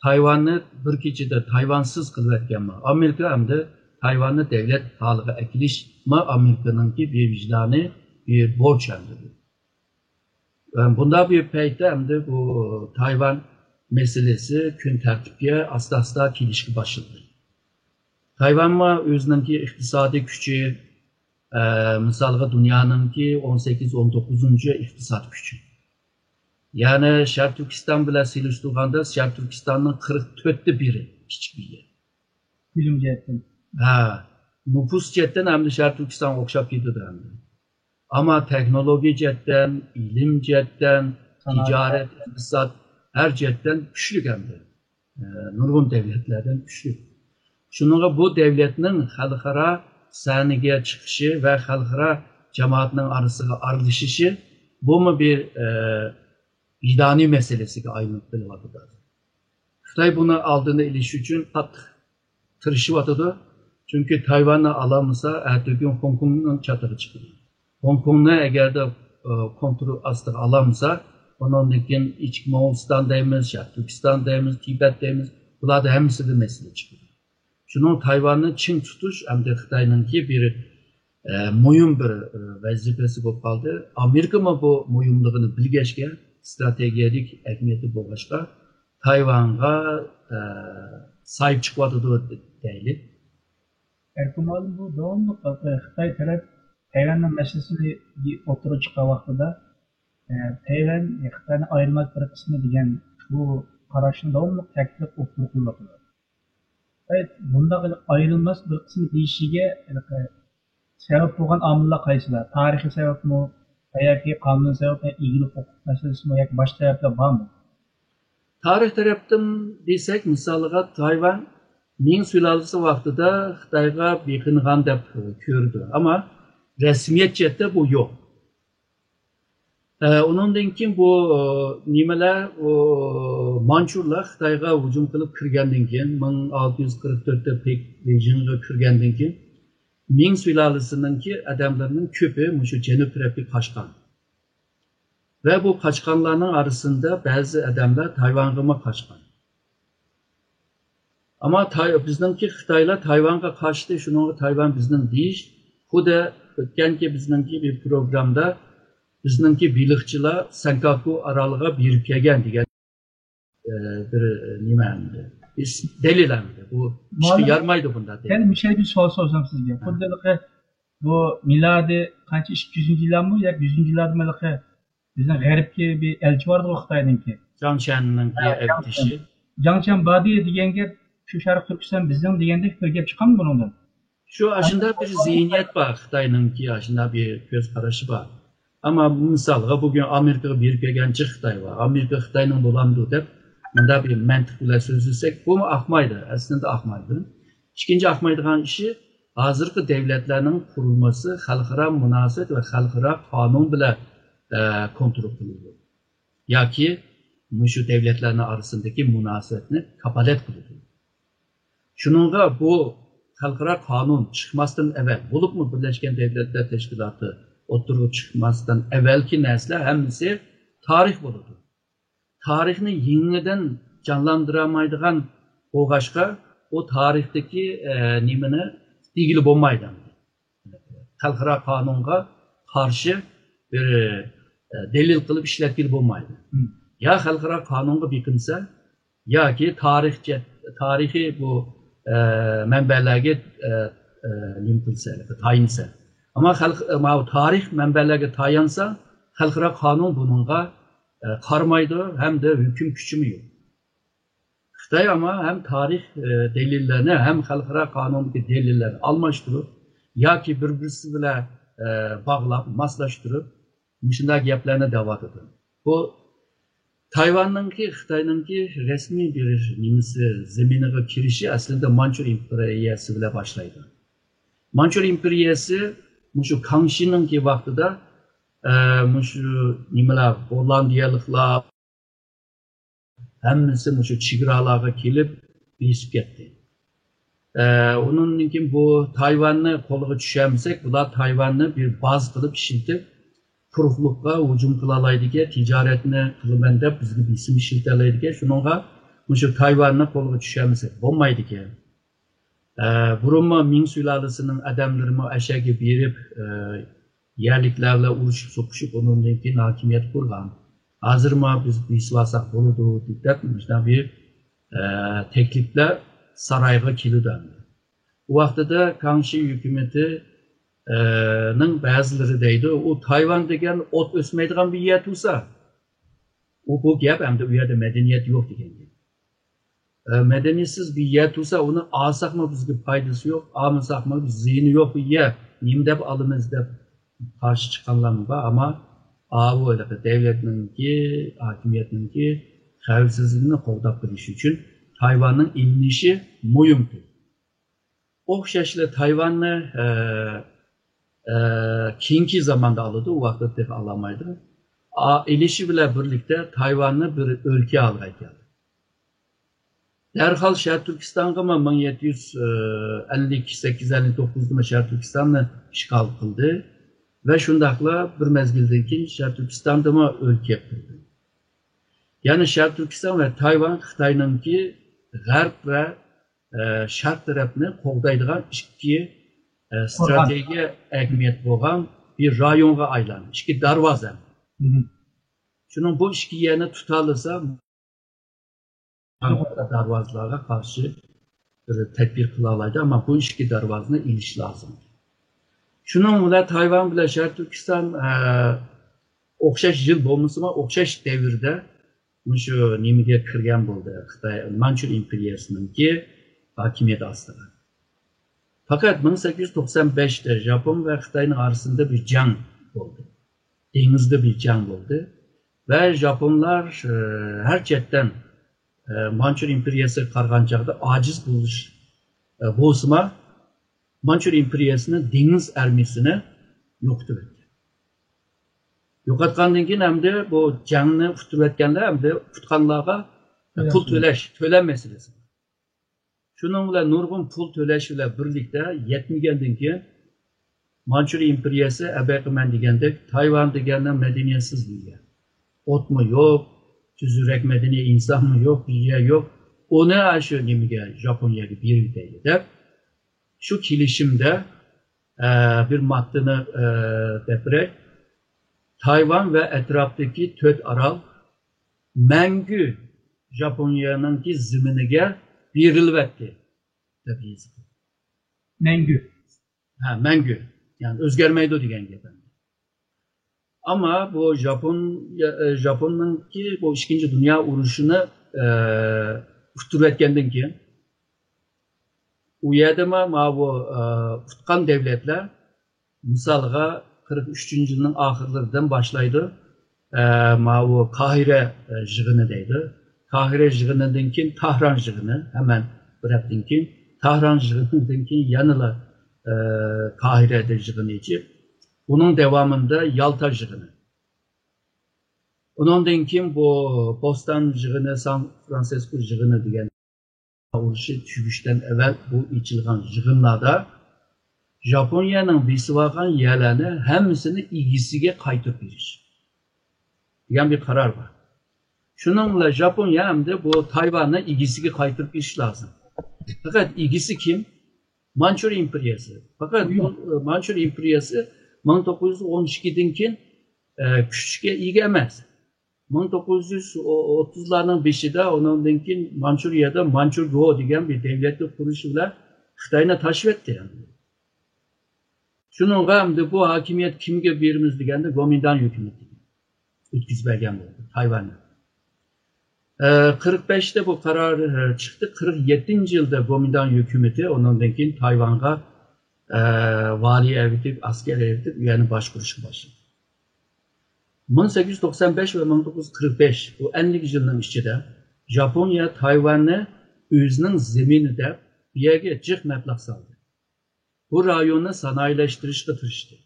تايۋاننى بىر كېچىدە تايۋانسىز قىلىۋەتكەنمۇ ئامېرىكا ھەمدە تايۋاننى دەۋلەت ھالىغا ئەكېلىشمۇ ئامېرىكىنىڭكى بىر ۋىجدانىي بىر بورچ ئەمدى بۇ. بۇنداق بىر پەيتتە ئەمدى بۇ تايۋان مەسىلىسى كۈن تەرتىپكە ئاستا-ئاستا كېلىشكە باشلىدى. تايۋانمۇ ئۆزىنىڭكى ئىقتىسادىي كۈچى، ئە، مىسالغا، دۇنيانىڭكى ئون سەككىز، ئون توققۇزىنچى ئىقتىساد كۈچى. يەنى شەرقىي تۈركىستان بىلەن سېلىشتۇرغاندا، شەرقىي تۈركىستاننىڭ قىرىق تۆتتە بىرى كىچىك بىر يەر. كۆلىمى جەھەتتىن. ھە. نوپۇس جەھەتتىن ئەمدى شەرقىي تۈركىستانغا ئوخشاپ كېتىدۇ ئەمدى. ئەمما تېخنولوگىيە جەھەتتىن، ئىلىم جەھەتتىن، سانائەت، تىجارەت، ئىقتىساد، ھەر جەھەتتىن كۈچلۈك ئەمدى. ئە، نۇرغۇن دەۋلەتلەردىن كۈچلۈك. شۇنىڭغا بۇ دەۋلەتنىڭ خەلقئارا سەھنىگە چىقىشى ۋە خەلقئارا جامائەتنىڭ ئارىسىغا ئارىلىشىشى، بۇمۇ بىر، ئە، ۋىجدانىي مەسىلىسىگە ئايلىنىپ قېلىۋاتىدۇ. خىتاي بۇنى ئالدىنى ئېلىش ئۈچۈن قاتتىق تىرىشىۋاتىدۇ. چۈنكى تايۋاننى ئالالمىسا، ئەتىگۈن خوڭكوڭنىڭ چاتىقى چىقىدۇ. خوڭكوڭنى ئەگەردە، ئە، كونترول ئاستىغا ئالالمىسا، ئۇنىڭدىن كېيىن ئىچكى موڭغۇلىستان دەيمىز، شەرقىي تۈركىستان دەيمىز، تىبەت دەيمىز، بۇلاردا ھەممىسىدە مەسىلە چىقىدۇ. شۇنىڭ تايۋاننى چىڭ تۇتۇش ئەمدى خىتاينىڭكى بىر، ئە، مۇھىم بىر، ئە، ۋەزىپىسى بولۇپ قالدى. ئامېرىكىمۇ بۇ مۇھىملىقىنى بىلگەچكە، ئىستراتېگىيەلىك ئەھمىيىتى بولغاچقا، تايۋانغا، ئە، ساھىب چىقىۋاتىدۇ دەيلى. ئەركىن مۇئەللىم، بۇ داۋاملىق خىتاي تەرەپ تەيۋەننىڭ مەسىلىسىنى ئوتتۇرىغا چىققان ۋاقتىدا، ئە، تەيۋەن خىتاينىڭ ئايرىلماس بىر قىسمى دېگەن بۇ قاراشنى داۋاملىق تەكىتلەپ ئوتتۇرىغا قويۇۋاتىدۇ. ئەي، بۇنداق ئايرىلماس بىر قىسمى دېيىشىگە، ھېلىقى، سەۋەب بولغان ئامىللار قايسىلار؟ تارىخىي سەۋەبمۇ؟ ياكى قانۇن سەۋەبمۇ؟ ئىگىلىك ھوقۇق مەسىلىسىمۇ؟ ياكى باشقا سەۋەبلەر بارمۇ؟ تارىخ تەرەپتىن دېسەك، مىسالىغا، تايۋان مىڭ سۇلالىسى ۋاقتىدا خىتايغا بېقىنغان دەپ كۆرىدۇ. ئەمما رەسمىيەت جەھەتتە بۇ يوق. ئە، ئۇنىڭدىن كېيىن بۇ، ئە، نېمىلەر، ئۇ، مانچۇلار خىتايغا ھۇجۇم قىلىپ كىرگەندىن كېيىن، مىڭ ئالتە يۈز قىرىق تۆتتە پېك-، بېيجىڭغا كىرگەندىن كېيىن، مىڭ سۇلالىسىنىڭكى ئادەملىرىنىڭ كۆپى مۇشۇ جەنۇب تەرەپكە قاچقان. ۋە بۇ قاچقانلارنىڭ ئارىسىدا بەزى ئادەملەر تايۋانغىمۇ قاچقان. ئەمما تاي-، بىزنىڭكى خىتايلار تايۋانغا قاچتى، شۇنىڭغا تايۋان بىزنىڭ دېيىش، خۇددى ئۆتكەنكى بىزنىڭكى بىر پروگراممىدا بىزنىڭكى بېلىقچىلار سەنكاكۇ ئارالىغا بېرىپ كەلگەن دېگەن، ئە، بىر نېمە ئەمدى، بىر دەلىل ئەمدى. بۇ ئىشقا مۇئەللىم، يارىمايدۇ بۇنداق دەلىل. يەنە مۇشۇ يەردە سوئال سورىسام سىزگە. ھە. خۇددى ھېلىقى بۇ مىلادىي قانچە، ئىككى يۈزىنچى يىللارمۇ ياكى يۈزىنچى يىللاردىمۇ ھېلىقى بىزنىڭ غەربكى بىر ئەلچى بارىدىغۇ خىتاينىڭكى. جاڭ چيەننىڭكى ھە، جاڭ ئەلچىسى. چيەن. جاڭ چيەن بار دېگەن گەپ، شۇ شەرقىي تۈركىستان بىزنىڭ دېگەندەك بىر گەپ چىققانمۇ بۇنىڭدىن؟ شۇ ئاشۇنداق بىر زېھنىيەت بار، خىتاينىڭكى ئاشۇنداق بىر كۆز قارىشى بار. ئەمما مىسالغا، بۈگۈن ئامېرىكىغا بېرىپ كەلگەنچە خىتاي بار، ئامېرىكا خىتاينىڭ بولامدۇ دەپ، مۇنداق بىر مەنتىق بىلەن سۆزلىسەك، بۇمۇ ئاقمايدۇ، ئەسلىدە ئاقمايدۇ. ئىككىنچى ئاقمايدىغان ئىشى، ھازىرقى دەۋلەتلەرنىڭ قۇرۇلمىسى خەلقئارا مۇناسىۋەت ۋە خەلقئارا قانۇن بىلەن، ئە، كونترول قىلىنىدۇ ياكى مۇشۇ دەۋلەتلەرنىڭ ئارىسىدىكى مۇناسىۋەتنى كاپالەت قىلىدۇ. شۇنىڭغا بۇ خەلقئارا قانۇن چىقماستىن ئەۋەل، بولۇپمۇ بىرلەشكەن دەۋلەتلەر تەشكىلاتى ئوتتۇرىغا چىقماستىن ئەۋۋەلكى نەرسىلەر ھەممىسى تارىخ بولىدۇ. تارىخنى يېڭىدىن جانلاندۇرالمايدىغان بولغاچقا، ئۇ تارىختىكى، ئە، نېمىنى دېگىلى بولمايدۇ. خەلقئارا قانۇنغا قارشى بىر، ئە، دەلىل قىلىپ ئىشلەتكىلى بولمايدۇ. مم. يا خەلقئارا قانۇنغا بېقىنسا، ياكى تارىخچە، تارىخىي بۇ، ئە، مەنبەلەرگە، ئە، ئە، نېمە قىلسا، تايىنسا. ئەمما خەلق، ئە، ماۋۇ تارىخ مەنبەلەرگە تايانسا، خەلقئارا قانۇن بۇنىڭغا، ئە، قارىمايدۇ ھەمدە ھۆكۈم كۈچىمۇ يوق. خىتاي ئەمما ھەم تارىخ، ئە، دەلىللەرنى، ھەم خەلقئارا قانۇندىكى دەلىللەرنى ئالماشتۇرۇپ ياكى بىر-بىرسى بىلەن، ئە، باغلاپ، ماسلاشتۇرۇپ، مۇشۇنداق گەپلەرنى دەۋاتىدۇ. بۇ تايۋاننىڭكى، خىتاينىڭكى رەسمىي بىر نېمىسى، زېمىنىغا كىرىشى ئەسلىدە مانچۇ ئىمپېرىيەسى بىلەن باشلايدۇ. مانچۇ ئىمپېرىيەسى مۇشۇ كاڭشىنىڭكى ۋاقتىدا، ئە، مۇشۇ نېمىلەر، گوللاندىيەلىكلەر، ھەممىسى مۇشۇ چېگرالارغا كېلىپ بېسىپ كەتتى. ئە، ئۇنىڭدىن كېيىن بۇ تايۋاننى قولغا چۈشۈرمىسەك، بۇلار تايۋاننى بىر باز قىلىپ ئىشلىتىپ، قۇرۇقلۇققا ھۇجۇم قىلالايدىكەن، تىجارەتنى قىلىمەن دەپ بىزگە بېسىم ئىشلىتەلەيدىكەن. شۇنىڭغا مۇشۇ تايۋاننى قولغا چۈشۈرمىسەك بولمايدىكەن. ئە، بۇرۇنمۇ مىڭ سۇلالىسىنىڭ ئادەملىرىمۇ ئەشەگە بېرىپ، ئە، يەرلىكلەر بىلەن ئۇرۇشۇپ سوقۇشۇپ، ئۇنىڭدىن كېيىن ھاكىمىيەت قۇرغان. ھازىرمۇ بىز بېسىۋالساق بولىدۇ، دەپ مۇشۇنداق بىر، ئە، تەكلىپلەر سارايغا كېلىدۇ ئەمدى. ئۇ ۋاقتىدا كاڭشى ھۆكۈمىتى، ئە، نىڭ بەزىلىرى دەيدۇ، ئۇ تايۋان دېگەن ئوت ئۆسمەيدىغان بىر يەر تۇرسا، ئۇ بۇ گەپ ئەمدى ئۇ يەردە مەدەنىيەت يوق دېگەن گەپ. ئە، مەدەنىيەتسىز بىر يەر تۇرسا، ئۇنى ئالساقمۇ بىزگە پايدىسى يوق، ئالمىساقمۇ زىيىنى يوق بىر يەر، نېمە دەپ ئالىمىز دەپ قارشى چىققانلارمۇ بار. ئەمما ئاۋۇ ھېلىقى دەۋلەتنىڭكى، ھاكىمىيەتنىڭكى خەۋپسىزلىكىنى قوغداپ قېلىش ئۈچۈن تايۋاننىڭ ئېلىنىشى مۇھىم تۇرىدۇ. ئوخشاشلا تايۋاننى، ئە، ئە، كېيىنكى زاماندا ئالىدۇ، ئۇ ۋاقىتتا تېخى ئالالمايدۇ. ئا-، ئېلىشى بىلەن بىرلىكتە تايۋاننى بىر ئۆلكە ھالىغا كەلدى. دەرھال شەرقىي تۈركىستانغىمۇ مىڭ يەتتە يۈز ئەللىك سەككىز، ئەللىك توققۇزدىمۇ شەرقىي تۈركىستاننى ئىشغال قىلدى ۋە شۇنداقلا بىر مەزگىلدىن كېيىن شەرقىي تۈركىستاندىمۇ ئۆلكە قىلدى. يەنى شەرقىي تۈركىستان ۋە تايۋان خىتاينىڭكى غەرب ۋە، ئە، شەرق تەرەپنى قوغدايدىغان ئىككى، ئە، ستراتېگىيە ئەھمىيەت بولغان بىر رايونغا ئايلاندى. ئىككى دەرۋازا. مم. شۇنىڭ بۇ ئىككى يەرنى تۇتالىسا، دەرۋازىلارغا قارشى بىر تەدبىر قىلالايدۇ، ئەمما بۇ ئىككى دەرۋازىنى ئېلىش لازىم. شۇنىڭ بىلەن تايۋان بىلەن شەرقىي تۈركىستان، ئە، ئوخشاش يىل بولمىسىمۇ، ئوخشاش دەۋردە مۇشۇ نېمىگە كىرگەن بولدى، خىتاي، مانچۇر ئىمپېرىيەسىنىڭكى ھاكىمىيەت ئاستىغا. پەقەت مىڭ سەككىز يۈز توقسان بەشتە ژاپون ۋە خىتاينىڭ ئارىسىدا بىر جەڭ بولدى. دېڭىزدا بىر جەڭ بولدى. ۋە ژاپونلار، ئە، ھەر جەھەتتىن، ئە، مانچۇر ئىمپېرىيەسىگە قارىغان چاغدا ئاجىز بولۇش، ئە، بولسىمۇ، مانچۇر ئىمپېرىيەسىنىڭ دېڭىز ئارمىيەسىنى يوقىتىۋەتكەن. يوقاتقاندىن كېيىن ئەمدى بۇ جەڭنى ئۇتتۇرۇۋەتكەنلەر ئەمدى ئۇتقانلارغا پۇل تۆلەش، تۆلەم مەسىلىسى. شۇنىڭ بىلەن نۇرغۇن پۇل تۆلەش بىلەن بىرلىكتە يەتمىگەندىن كېيىن مانچۇرىيە ئىمپېرىيەسى ئەبەقىمەن دېگەندەك تايۋان دېگەننىڭ مەدەنىيەتسىز بىر يەر. ئوتمۇ يوق، تۈزۈكرەك مەدەنىي ئىنسانمۇ يوق، بىر يەر يوق. ئۇنى شۇ نېمىگە، ژاپونىيەگە بېرىۋېتەيلى دەپ، شۇ كېلىشىمدە، ئە، بىر ماددىنى، ئە، دەپ بېرەي. تايۋان ۋە ئەتراپتىكى تۆت ئارال مەڭگۈ ژاپونىيەنىڭكى زېمىنىگە بېرىلىۋەتتى، دەپ يېزىلغان. مەڭگۈ. ھە، مەڭگۈ. يەنى ئۆزگەرمەيدۇ دېگەن گەپ. ئەمما بۇ ژاپون، ئە، ژاپوننىڭكى بۇ ئىككىنچى دۇنيا ئۇرۇشىنى، ئە، ئۇتتۇرۇۋەتكەندىن كېيىن، ئۇ يەردىمۇ ماۋۇ، ئە، ئۇتقان دەۋلەتلەر، مىسالغا، قىرىق ئۈچىنچى يىلنىڭ ئاخىرلىرىدىن باشلايدۇ، ئە، ماۋۇ قاھىرە، ئە، يىغىنى دەيدۇ. قاھىرە يىغىنىدىن كېيىن تاھران يىغىنى، ھەمەن بىر ھەپتىدىن كېيىن تاھران يىغىنىدىن كېيىن يەنىلا، ئە، قاھىرەدە يىغىن ئېچىپ، ئۇنىڭ داۋامىدا يالتا يىغىنى. ئۇنىڭدىن كېيىن بۇ بوستان يىغىنى، سان فرانسىسكو يىغىنى دېگەن ئۇرۇشى تۈگىشىدىن ئەۋەل بۇ ئېچىلغان يىغىنلاردا ژاپونىيەنىڭ بېسىۋالغان يەرلەرنى ھەممىسىنى ئىگىسىگە قايتۇرۇپ بېرىش دېگەن بىر قارار بار. شۇنىڭ بىلەن ژاپونىيە ئەمدى بۇ تايۋاننى ئىگىسىگە قايتۇرۇپ بېرىش لازىم. پەقەت ئىگىسى كىم؟ مانچۇرىيە ئىمپېرىيەسى. پەقەت بۇ، ئە، مانچۇرىيە ئىمپېرىيەسى مىڭ توققۇز يۈز ئون ئىككىدىن كېيىن، ئە، كۈچكە ئىگە ئەمەس. مىڭ توققۇز يۈز ئوتتۇزلارنىڭ بېشىدا، ئۇنىڭدىن كېيىن مانچۇرىيەدە مانچۇرگو دېگەن بىر دەۋلەتنى قۇرۇشى بىلەن خىتاينى تاشلىۋەتتى. شۇنىڭغا ئەمدى بۇ ھاكىمىيەت كىمگە بېرىمىز دېگەندە، گومىنداڭ ھۆكۈمىتىگە ئۆتكۈزۈپ بەرگەن بولدى تايۋاننى. ئە، قىرىق بەشتە بۇ قارار، ئە، چىقتى. قىرىق يەتتىنچى يىلدا گومىنداڭ ھۆكۈمىتى ئۇنىڭدىن كېيىن تايۋانغا، ئە، ۋالىي ئەۋېتىپ، ئەسكەر ئەۋېتىپ، ئۇ يەرنى باشقۇرۇشقا باشلىدى. مىڭ سەككىز يۈز توقسان بەش ۋە مىڭ توققۇز يۈز قىرىق بەش، بۇ ئەللىك يىلنىڭ ئىچىدە ژاپونىيە تايۋاننى ئۆزىنىڭ زېمىنى دەپ، بۇ يەرگە جىق مەبلەغ سالدى. بۇ رايوننى سانائىيلەشتۈرۈشكە تىرىشتى.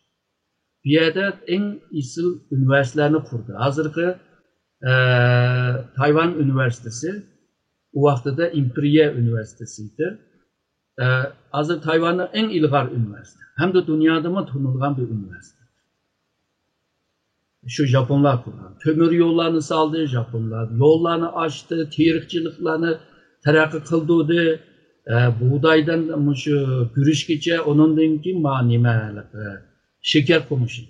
بۇ يەردە ئەڭ ئېسىل ئۇنىۋېرسىتېتلارنى قۇردى. ھازىرقى، ئە، تايۋان ئۇنىۋېرسىتېتى، ئۇ ۋاقتىدا ئىمپېرىيە ئۇنىۋېرسىتېتى ئىدى. ئە، ھازىر تايۋاننىڭ ئەڭ ئىلغار ئۇنىۋېرسىتېتى ھەمدە دۇنيادىمۇ تونۇلغان بىر ئۇنىۋېرسىتېت. شۇ ژاپونلار قۇرغان. تۆمۈر يوللارنى سالدى، ژاپونلار يوللارنى ئاچتى، تېرىقچىلىقلارنى تەرەققىي قىلدۇردى. ئە، بۇغدايدىن مۇشۇ گۈرۈچكىچە، ئۇنىڭدىن كېيىن ما نېمە، ھېلىقى شېكەر قومۇشى.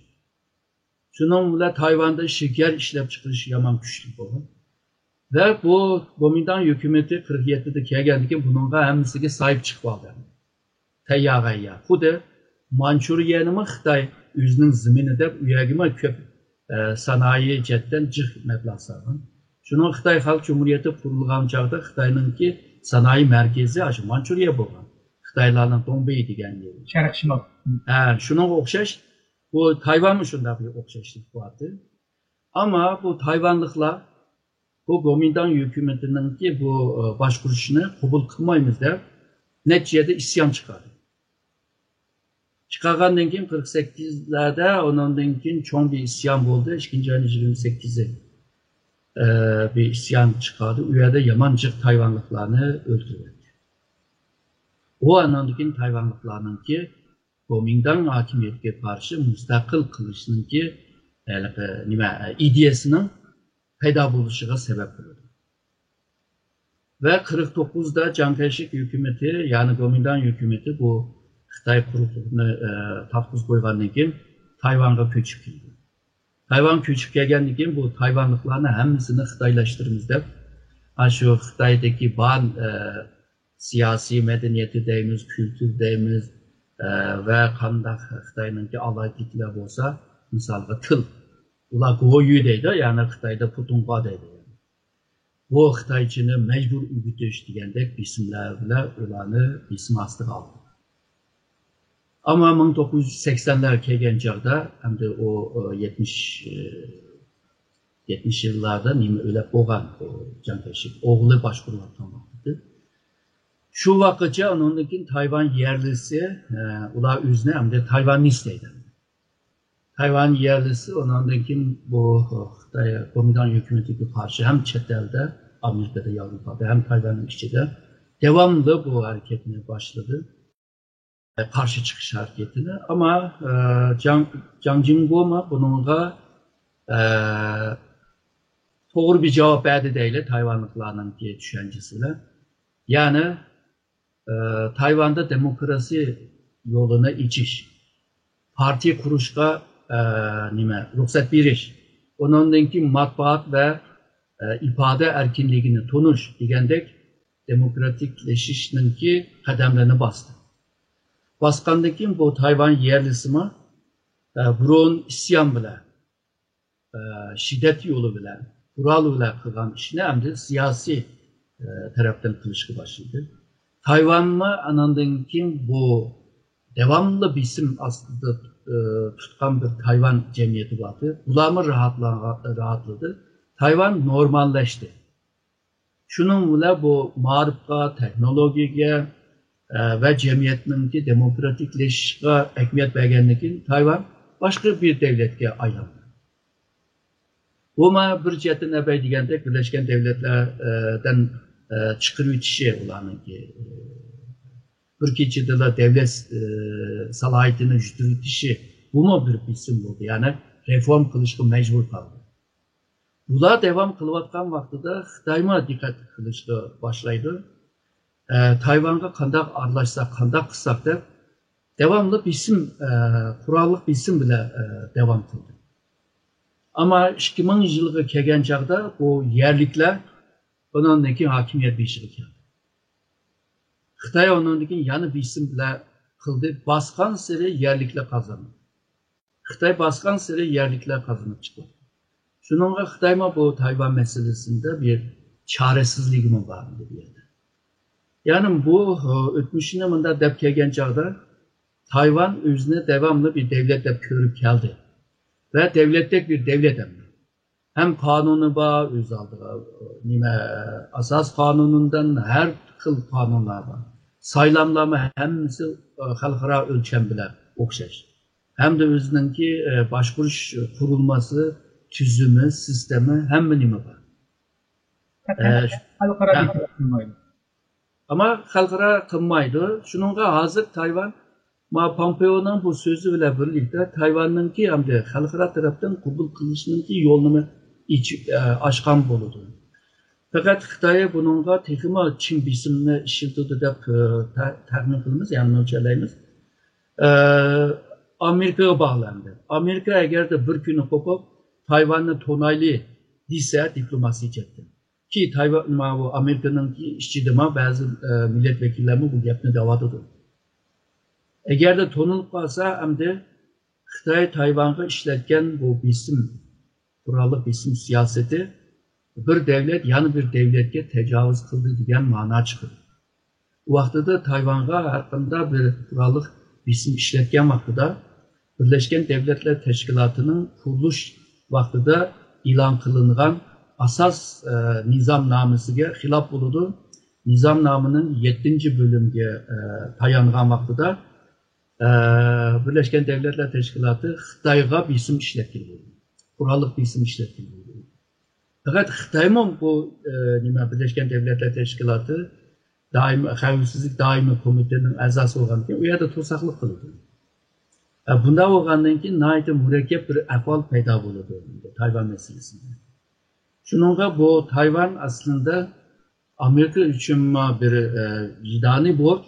شۇنىڭ بىلەن تايۋاندا شېكەر ئىشلەپچىقىرىش يامان كۈچلۈك بولغان. ۋە بۇ گومىنداڭ ھۆكۈمىتى قىرىق يەتتىدە كەلگەندىن كېيىن بۇنىڭغا ھەممىسىگە ساھىب چىقىپ ئالدى. تەييارغا يا. خۇددى مانچۇرىيەنىمۇ خىتاي ئۆزىنىڭ زېمىنى دەپ، ئۇ يەرگىمۇ كۆپ، ئە، سانائىي جەھەتتىن جىق مەبلەغ سالغان. شۇنىڭ خىتاي خەلق جۇمھۇرىيىتى قۇرۇلغان چاغدا خىتاينىڭكى سانائىي مەركىزى ئاشۇ مانچۇرىيە بولغان. خىتايلارنىڭ دۇڭبېي دېگەن يېرى. شەرقىي شىمال. ھە، شۇنىڭغا ئوخشاش. بۇ تايۋانمۇ شۇنداق بىر ئوخشاشلىق بار ئىدى. ئەمما بۇ تايۋانلىقلار بۇ گومىنداڭ ھۆكۈمىتىنىڭكى بۇ، ئە، باشقۇرۇشىنى قوبۇل قىلمايمىز دەپ، نەچچە يەردە ئىسيان چىقاردى. چىقارغاندىن كېيىن قىرىق سەككىزلەردە ئۇنىڭدىن كېيىن چوڭ بىر ئىسيان بولدى. ئىككىنچى ئاينىڭ يىگىرمە سەككىزى، ئە، بىر ئىسيان چىقاردى. ئۇ يەردە يامان جىق تايۋانلىقلارنى ئۆلتۈرۈۋەتتى. ئۇ ئاناندىن كېيىن تايۋانلىقلارنىڭكى گومىنداڭ ھاكىمىيىتىگە قارشى مۇستەقىل قىلىشنىڭكى ھېلىقى نېمە، ئىدىيەسىنىڭ پەيدا بولۇشىغا سەۋەب بولىدۇ. ۋە قىرىق توققۇزدا جاڭ كەيشىك ھۆكۈمىتى، يەنى گومىنداڭ ھۆكۈمىتى بۇ خىتاي قۇرۇقلۇقىنى، ئە، تاپقۇزۇپ قويغاندىن كېيىن تايۋانغا كۆچۈپ كەلدى. تايۋان كۆچۈپ كەلگەندىن كېيىن بۇ تايۋانلىقلارنى ھەممىسىنى خىتايلاشتۇرىمىز دەپ، ئاشۇ خىتايدىكى بار، ئە، سىياسىي مەدەنىيىتى دەيمىز، كۈلتۈر دەيمىز، ئە، ۋە قانداق خىتاينىڭكى ئالاھىدىلىكلەر بولسا، مىسالغا تىل. ئۇلار گويۈ دەيدۇ، يەنى خىتايدا پۇتۇڭخۇا دەيدۇ. بۇ خىتايچىنى مەجبۇر ئۆگىتىش دېگەندەك بېسىملەر بىلەن ئۇلارنى بېسىم ئاستىغا ئالدى. ئەمما مىڭ توققۇز يۈز سەكسەنلەر كەلگەن چاغدا، ئەمدى ئۇ، ئۇ يەتمىش، ئە، يەتمىش يىللاردا نېمە ئۆلەپ بولغان، ئۇ جاڭ كەيشىك ئوغلى باشقۇرۇۋاتقان ۋاقتىدا. شۇ ۋاقىتچە ئۇنىڭدىن كېيىن تايۋان يەرلىسى، ئە، ئۇلار ئۆزىنى ئەمدى تايۋاننىس دەيدۇ. تايۋان يەرلىسى ئۇنىڭدىن كېيىن بۇ خىتاي گومىنداڭ ھۆكۈمىتىگە قارشى ھەم چەت ئەلدە، ئامېرىكىدا، ياۋروپادا، ھەم تايۋاننىڭ ئىچىدە داۋاملىق بۇ ھەرىكەتنى باشلىدى. قارشى چىقىش ھەرىكىتىنى. ئەمما، ئە، جاڭ، جاڭ جىڭگوما بۇنىڭغا، ئە، توغرا بىر جاۋاب بەردى دەيلى، تايۋانلىقلارنىڭكى چۈشەنچىسى بىلەن. يەنى، ئە، تايۋاندا دېموكراسىيە يولىنى ئېچىش، پارتىيە قۇرۇشقا، ئە، نېمە، رۇخسەت بېرىش، ئۇنىڭدىن كېيىن مەتبۇئات ۋە، ئە، ئىپادە ئەركىنلىكىنى تونۇش دېگەندەك دېموكراتىكلىشىشنىڭكى قەدەملىرىنى باستى. باسقاندىن كېيىن بۇ تايۋان يەرلىسىمۇ، ئە، بۇرۇن ئىسيان بىلەن، ئە، شىددەت يولى بىلەن، قورال بىلەن قىلغان ئىشنى ئەمدى سىياسىي، ئە، تەرەپتىن قىلىشقا باشلىدى. تايۋانمۇ ئاناندىن كېيىن بۇ داۋاملىق بېسىم ئاستىدا، ئە، تۇتقان بىر تايۋان جەمئىيىتى بارتى. بۇلارمۇ راھاتلانغا-، راھاتلىدى. تايۋان نورماللاشتى. شۇنىڭ بىلەن بۇ مائارىپقا، تېخنولوگىيەگە، ئە، ۋە جەمئىيەتنىڭكى دېموكراتىكلىشىشىغا ئەھمىيەت بەرگەندىن كېيىن تايۋان باشقا بىر دەۋلەتكە ئايلاندى. بۇمۇ بىر جەھەتتىن ئەبەي دېگەندەك بىرلەشكەن دەۋلەتلەردىن، ئە، چىقىرىۋېتىشى ئۇلارنىڭكى، ئە، بىر كېچىدىلا دەۋلەت، ئە، سالاھىيىتىنى يۈزدۈرۈۋېتىشى، بۇمۇ بىر بېسىم بولدى. يەنى رېفورم قىلىشقا مەجبۇر قالدى. بۇلار داۋام قىلىۋاتقان ۋاقتىدا خىتايمۇ دىققەت قىلىشقا باشلايدۇ. ئە، تايۋانغا قانداق ئارىلاشساق، قانداق قىلساق دەپ، داۋاملىق بېسىم، ئە، قوراللىق بېسىم بىلەن، ئە، داۋام قىلدى. ئەمما ئىككى مىڭ يىلغا كەلگەن چاغدا بۇ يەرلىكلەر ئۇنىڭدىن كېيىن ھاكىمىيەت بېشىغا كەلدى. خىتاي ئۇنىڭدىن كېيىن يەنە بېسىم بىلەن قىلدى، باسقانسېرى يەرلىكلەر قازاندى. خىتاي باسقانسېرى يەرلىكلەر قازىنىپ چىقىدۇ. شۇنىڭغا خىتايمۇ بۇ تايۋان مەسىلىسىندە بىر چارىسىزلىكىمۇ بار ئىدى بۇ يەردە. يەنى بۇ، ئۆتمۈشىنى مۇنداق دەپ كەلگەن چاغدا تايۋان ئۆزىنى داۋاملىق بىر دەۋلەت دەپ كۆرۈپ كەلدى. ۋە دەۋلەتتەك بىر دەۋلەت ئەمدى. ھەم قانۇنى بار، ئۆز ئالدىغا، نېمە، ئاساس قانۇنىدىن ھەر خىل قانۇنلار بار. سايلاملارمۇ ھەممىسى، ئە، خەلقئارا ئۆلچەم بىلەن ئوخشاش. ھەمدە ئۆزىنىڭكى، ئە، باشقۇرۇش قۇرۇلمىسى، تۈزۈمى، سىستېما، ھەممە نېمە بار. پەقەت ئە، خەلقئارا ھە. بىكار قىلمايدۇ. ئەمما خەلقئارا قىلمايدۇ. شۇنىڭغا ھازىر تايۋان، ما پومپېئونىڭ بۇ سۆزى بىلەن بىرلىكتە تايۋاننىڭكى ھەمدە خەلقئارا تەرەپتىن قوبۇل قىلىشنىڭكى يولىنى ئېچىپ، ئە، ئاچقان بولىدۇ. پەقەت خىتاي بۇنىڭغا تېخىمۇ چىڭ بېسىمنى ئىشلىتىدۇ دەپ، ئە، تە-، تەخمىن قىلىمىز، يەنى مۆلچەرلەيمىز. ئە، ئامېرىكىغا باغلاندى. ئامېرىكا ئەگەردە بىر كۈنى قوپۇپ، تايۋاننى تونايلى دېسە، دىپلوماسىيە جەھەتتىن. كى تايۋان، ماۋۇ ئامېرىكىنىڭكى ئىچىدىمۇ بەزى، ئە، مىللەت ۋەكىللەرمۇ بۇ گەپنى دەۋاتىدۇ. ئەگەردە تونۇلۇپ قالسا، ئەمدى خىتاي تايۋانغا ئىشلەتكەن بۇ بېسىم، قوراللىق بېسىم سىياسىتى بىر دەۋلەت يەنە بىر دەۋلەتكە تاجاۋۇز قىلدى دېگەن مانا چىقىدۇ. ئۇ ۋاقتىدا تايۋانغا ھەر قانداق بىر قوراللىق بېسىم ئىشلەتكەن ۋاقتىدا، بىرلەشكەن دەۋلەتلەر تەشكىلاتىنىڭ قۇرۇلۇش ۋاقتىدا ئېلان قىلىنغان ئاساس، ئە، نىزامنامىسىگە خىلاپ بولىدۇ. نىزامنامىنىڭ يەتتىنچى بۆلۈمگە، ئە، تايانغان ۋاقتىدا، ئە، بىرلەشكەن دەۋلەتلەر تەشكىلاتى خىتايغا بېسىم ئىشلەتكىلى بولىدۇ. قوراللىق بېسىم ئىشلەتكىلى بولىدۇ. پەقەت خىتايمۇ بۇ، ئە، نېمە، بىرلەشكەن دەۋلەتلەر تەشكىلاتى دائىم، خەۋپسىزلىك دائىمىي كومىتېتىنىڭ ئەزاسى بولغاندىكىن، ئۇ يەردە توساقلىق قىلىدۇ. ئە، بۇنداق بولغاندىن كېيىن ناھايىتى مۇرەككەپ بىر ئەھۋال پەيدا بولىدۇ تايۋان مەسىلىسىدە. شۇنىڭغا بۇ تايۋان ئەسلىدە ئامېرىكا ئۈچۈنمۇ بىر، ئە، ۋىجدانىي بورچ،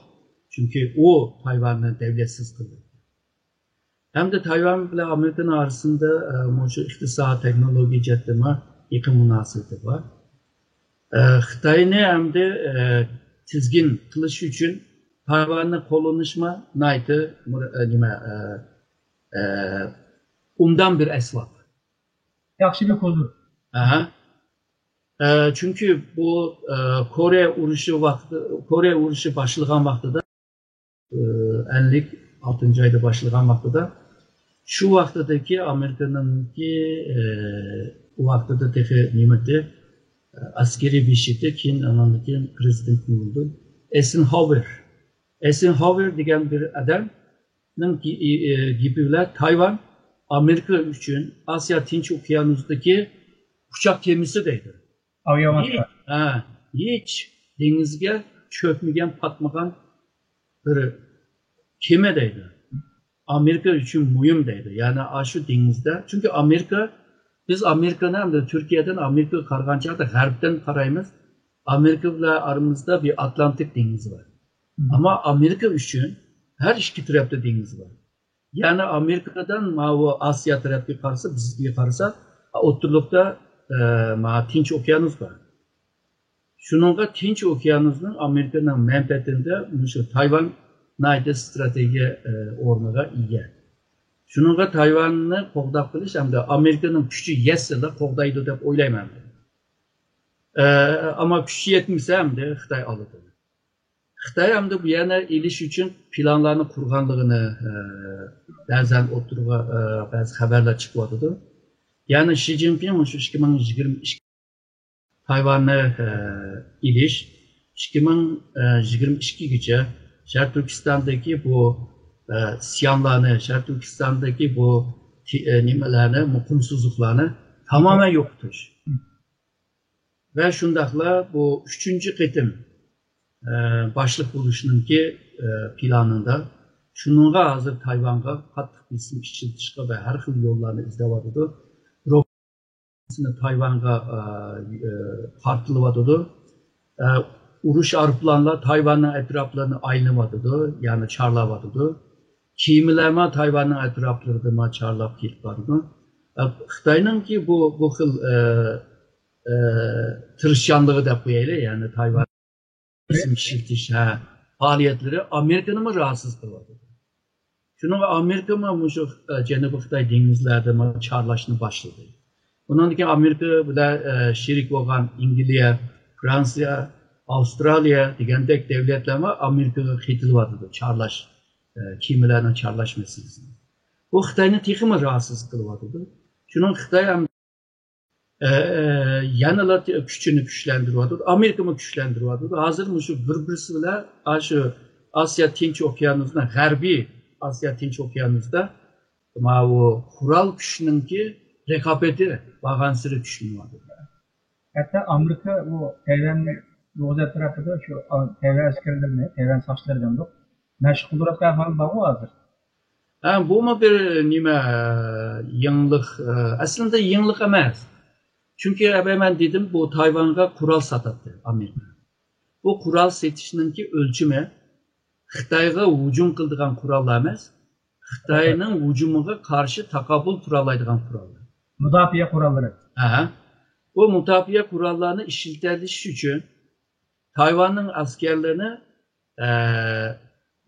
چۈنكى ئۇ تايۋاننى دەۋلەتسىز قىلدى. ھەمدە تايۋان بىلەن ئامېرىكىنىڭ ئارىسىدا، ئە، مۇشۇ ئىقتىساد، تېخنولوگىيە جەھەتتىمۇ يېقىن مۇناسىۋىتى بار. ئە، خىتاينى ئەمدى، ئە، تىزگىن قىلىش ئۈچۈن تايۋاننى قوللىنىشمۇ ناھايىتى مۇر-، ئە، نېمە، ئە، ئە، ئوبدان بىر ئەسۋاب. ياخشى بىر كوزۇر. ئەھە. ئە، چۈنكى بۇ، ئە، كورېيە ئۇرۇشى ۋاقتى، كورېيە ئۇرۇشى باشلىغان ۋاقتىدا، ئە، ئەللىك ئالتىنچى ئايدا باشلىغان ۋاقتىدا، شۇ ۋاقتىدىكى ئامېرىكىنىڭكى، ئە، ئۇ ۋاقتىدا تېخى نېمىتى، ئە، ئەسكىرىي بېشىتى، كېيىن ئانان كېيىن پرېزىدېنت بولدى. ئېيسېنھاۋېر. ئېيسېنھاۋېر دېگەن بىر ئادەمنىڭ گېپى بىلەن تايۋان ئامېرىكا ئۈچۈن ئاسىيا تىنچ ئوكيانۇسىدىكى ئۇچاق كېمىسى دەيدۇ. ئاۋىئاۋىئاتسىيە. ھە، ھېچ دېڭىزگە چۆكمىگەن، پاتمىغان بىر كېمە دەيدۇ. ئامېرىكا ئۈچۈن مۇھىم دەيدۇ. يەنى ئاشۇ دېڭىزدا، چۈنكى ئامېرىكا، بىز ئامېرىكىنى ئەمدى تۈركىيەدىن ئامېرىكىغا قارىغان چاغدا غەربتىن قارايمىز. ئامېرىكا بىلەن ئارىمىزدا بىر ئاتلانتىك دېڭىزى بار. ئەمما ئامېرىكا ئۈچۈن ھەر ئىككى تەرەپتە دېڭىز بار. يەنى ئامېرىكىدىن ماۋۇ ئاسىيا تەرەپكە قارىسا، بىزگە قارىسا، ئوتتۇرىلىقتا، ئە، ماۋۇ تىنچ ئوكيانۇس بار. شۇنىڭغا تىنچ ئوكيانۇسنىڭ ئامېرىكىنىڭ مەنپەئەتىندە مۇشۇ تايۋان ناھايىتى ستراتېگىيە، ئە، ئورنىغا ئىگە. شۇنىڭغا تايۋاننى قوغداپ قېلىش ھەمدە ئامېرىكىنىڭ كۈچى يەتسىلا قوغدايدۇ دەپ ئويلايمەن. ئە، ئەمما كۈچى يەتمىسە ئەمدى خىتاي ئالىدۇ. خىتاي ئەمدى بۇ يەرنى ئېلىش ئۈچۈن پىلانلارنى قۇرغانلىقىنى، ئە، بەزەن ئوتتۇرىغا، ئە، بەزى خەۋەرلەر چىقىۋاتىدۇ. يەنى شى جىنپىڭ مۇشۇ ئىككى مىڭ يىگىرمە ئىككى تايۋاننى، ئە، ئېلىش، ئىككى مىڭ يىگىرمە ئىككىگىچە شەرقىي تۈركىستاندىكى بۇ، ئە، ئىسيانلارنى، شەرقىي تۈركىستاندىكى بۇ تى-، ئە، نېمىلەرنى، مۇقىمسىزلىقلارنى تامامەن يوقىتىش. ۋە شۇنداقلا بۇ ئۈچىنچى قېتىم، ئە، باشلىق بولۇشنىڭكى، ئە، پىلانىدا شۇنىڭغا ھازىر تايۋانغا قاتتىق بېسىم ئىشلىتىشقا ۋە ھەر خىل يوللارنى ئىزدەۋاتىدۇ. روكېتىنى تايۋانغا، ئە، ئە، پارتلىۋاتىدۇ. ئە، ئۇرۇش ئايروپىلانلار تايۋاننىڭ ئەتراپلىرىنى ئايلىنىۋاتىدۇ، يەنى چارلاۋاتىدۇ. كېمىلەرمۇ تايۋاننىڭ ئەتراپلىرىدىمۇ چارلاپ كېلىپ بارىدۇ. ئە، خىتاينىڭكى بۇ، بۇ خىل، ئە، ئە، تىرىشچانلىقى دەپ قويايلى، يەنى تايۋان بېسىم ئىشلىتىش، ھە، پائالىيەتلىرى ئامېرىكىنىمۇ راھەتسىز قىلىۋاتىدۇ. شۇنىڭغا ئامېرىكىمۇ مۇشۇ، ئە، جەنۇبىي خىتاي دېڭىزلەردىمۇ چارلاشنى باشلىدى. بۇنىڭدىن كېيىن ئامېرىكا بىلەن، ئە، شېرىك بولغان ئىنگلىيە، فرانسىيە، ئاۋسترالىيە دېگەندەك دەۋلەتلەرمۇ ئامېرىكىغا قېتىلىۋاتىدۇ چارلاش، ئە، كېمىلەرنىڭ چارلاش مەسىلىسىنى. بۇ خىتاينى تېخىمۇ راھەتسىز قىلىۋاتىدۇ. شۇنىڭ خىتاي ھەم ئە، يەنىلا كۈچىنى كۈچلەندۈرۈۋاتىدۇ. ئامېرىكىمۇ كۈچلەندۈرۈۋاتىدۇ. ھازىر مۇشۇ بىر-بىرسى بىلەن ئاشۇ ئاسىيا تىنچ ئوكيانۇسىنىڭ غەربىي ئاسىيا تىنچ ئوكيانۇسىدا ماۋۇ قورال كۈچنىڭكى رىقابىتى بارغانسېرى كۈچلىنىۋاتىدۇ. ھەتتا ئامېرىكا بۇ تەيۋەننى بوغۇز ئەتراپىدا شۇ تەيۋەن ئەسكەرلىرىنى، تەيۋەن ساقچىلىرى دېمىدۇق، مەشىق قىلدۇرۇۋاتقان ئەھۋال بارغۇ ھازىر. ھە، بۇمۇ بىر نېمە، يېڭىلىق، ئە، ئەسلىدە يېڭىلىق ئەمەس. چۈنكى ئەبەي مەن دېدىم، بۇ تايۋانغا قورال ساتاتتى ئامېرىكا. بۇ قورال سېتىشنىڭكى ئۆلچىمى خىتايغا ھۇجۇم قىلىدىغان قوراللار ئەمەس، خىتاينىڭ ھۇجۇمىغا قارشى تاقابىل تۇرالايدىغان قوراللار. مۇداپىئە قوراللىرى. ئەھە. بۇ مۇداپىئە قوراللارنى ئىشلىتەلىشىش ئۈچۈن تايۋاننىڭ ئەسكەرلىرىنى، ئە،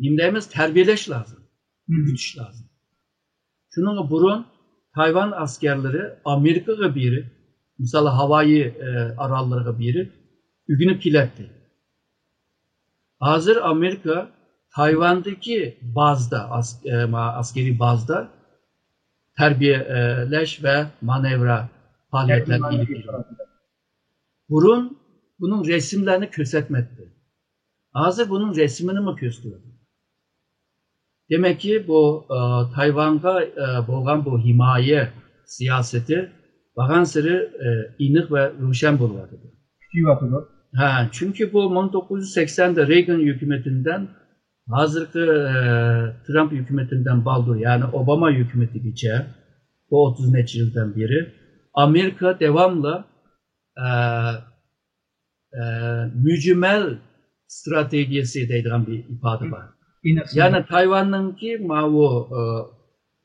نېمە دەيمىز، تەربىيەلەش لازىم، ئۆگىتىش لازىم. شۇنىڭغا بۇرۇن تايۋان ئەسكەرلىرى ئامېرىكىغا بېرىپ، مىسال، ھاۋايى، ئە، ئاراللىرىغا بېرىپ ئۆگىنىپ كېلەتتى. ھازىر ئامېرىكا تايۋاندىكى بازىدا، ئەس-، ئە، ما-، ئەسكىرىي بازىدا تەربىيەلەش ۋە مانېۋىر پائالىيەتلەرنى ئېلىپ بېرىدۇ. بۇرۇن بۇنىڭ رەسىملەرنى كۆرسەتمەيتتى. ھازىر بۇنىڭ رەسىمىنىمۇ كۆرسىتىۋاتىدۇ. دېمەككى، بۇ، ئە، تايۋانغا، ئە، بولغان بۇ ھىمايە سىياسىتى بارغانسېرى، ئە، ئېنىق ۋە روشەن بولۇۋاتىدۇ. كۈچىيىۋاتىدۇ. ھە، چۈنكى بۇ مىڭ توققۇز يۈز سەكسەندە رېيگان ھۆكۈمىتىندىن ھازىرقى، ئە، ترامپ ھۆكۈمىتىندىن بالدۇر، يەنى ئوباما ھۆكۈمىتىگىچە، بۇ ئوتتۇز نەچچە يىلدىن بېرى ئامېرىكا داۋاملىق، ئە، ئە، مۈجمەل ستراتېگىيەسى دەيدىغان بىر ئىپادە بار. ئېنىق. يەنى تايۋاننىڭكى ماۋۇ، ئە،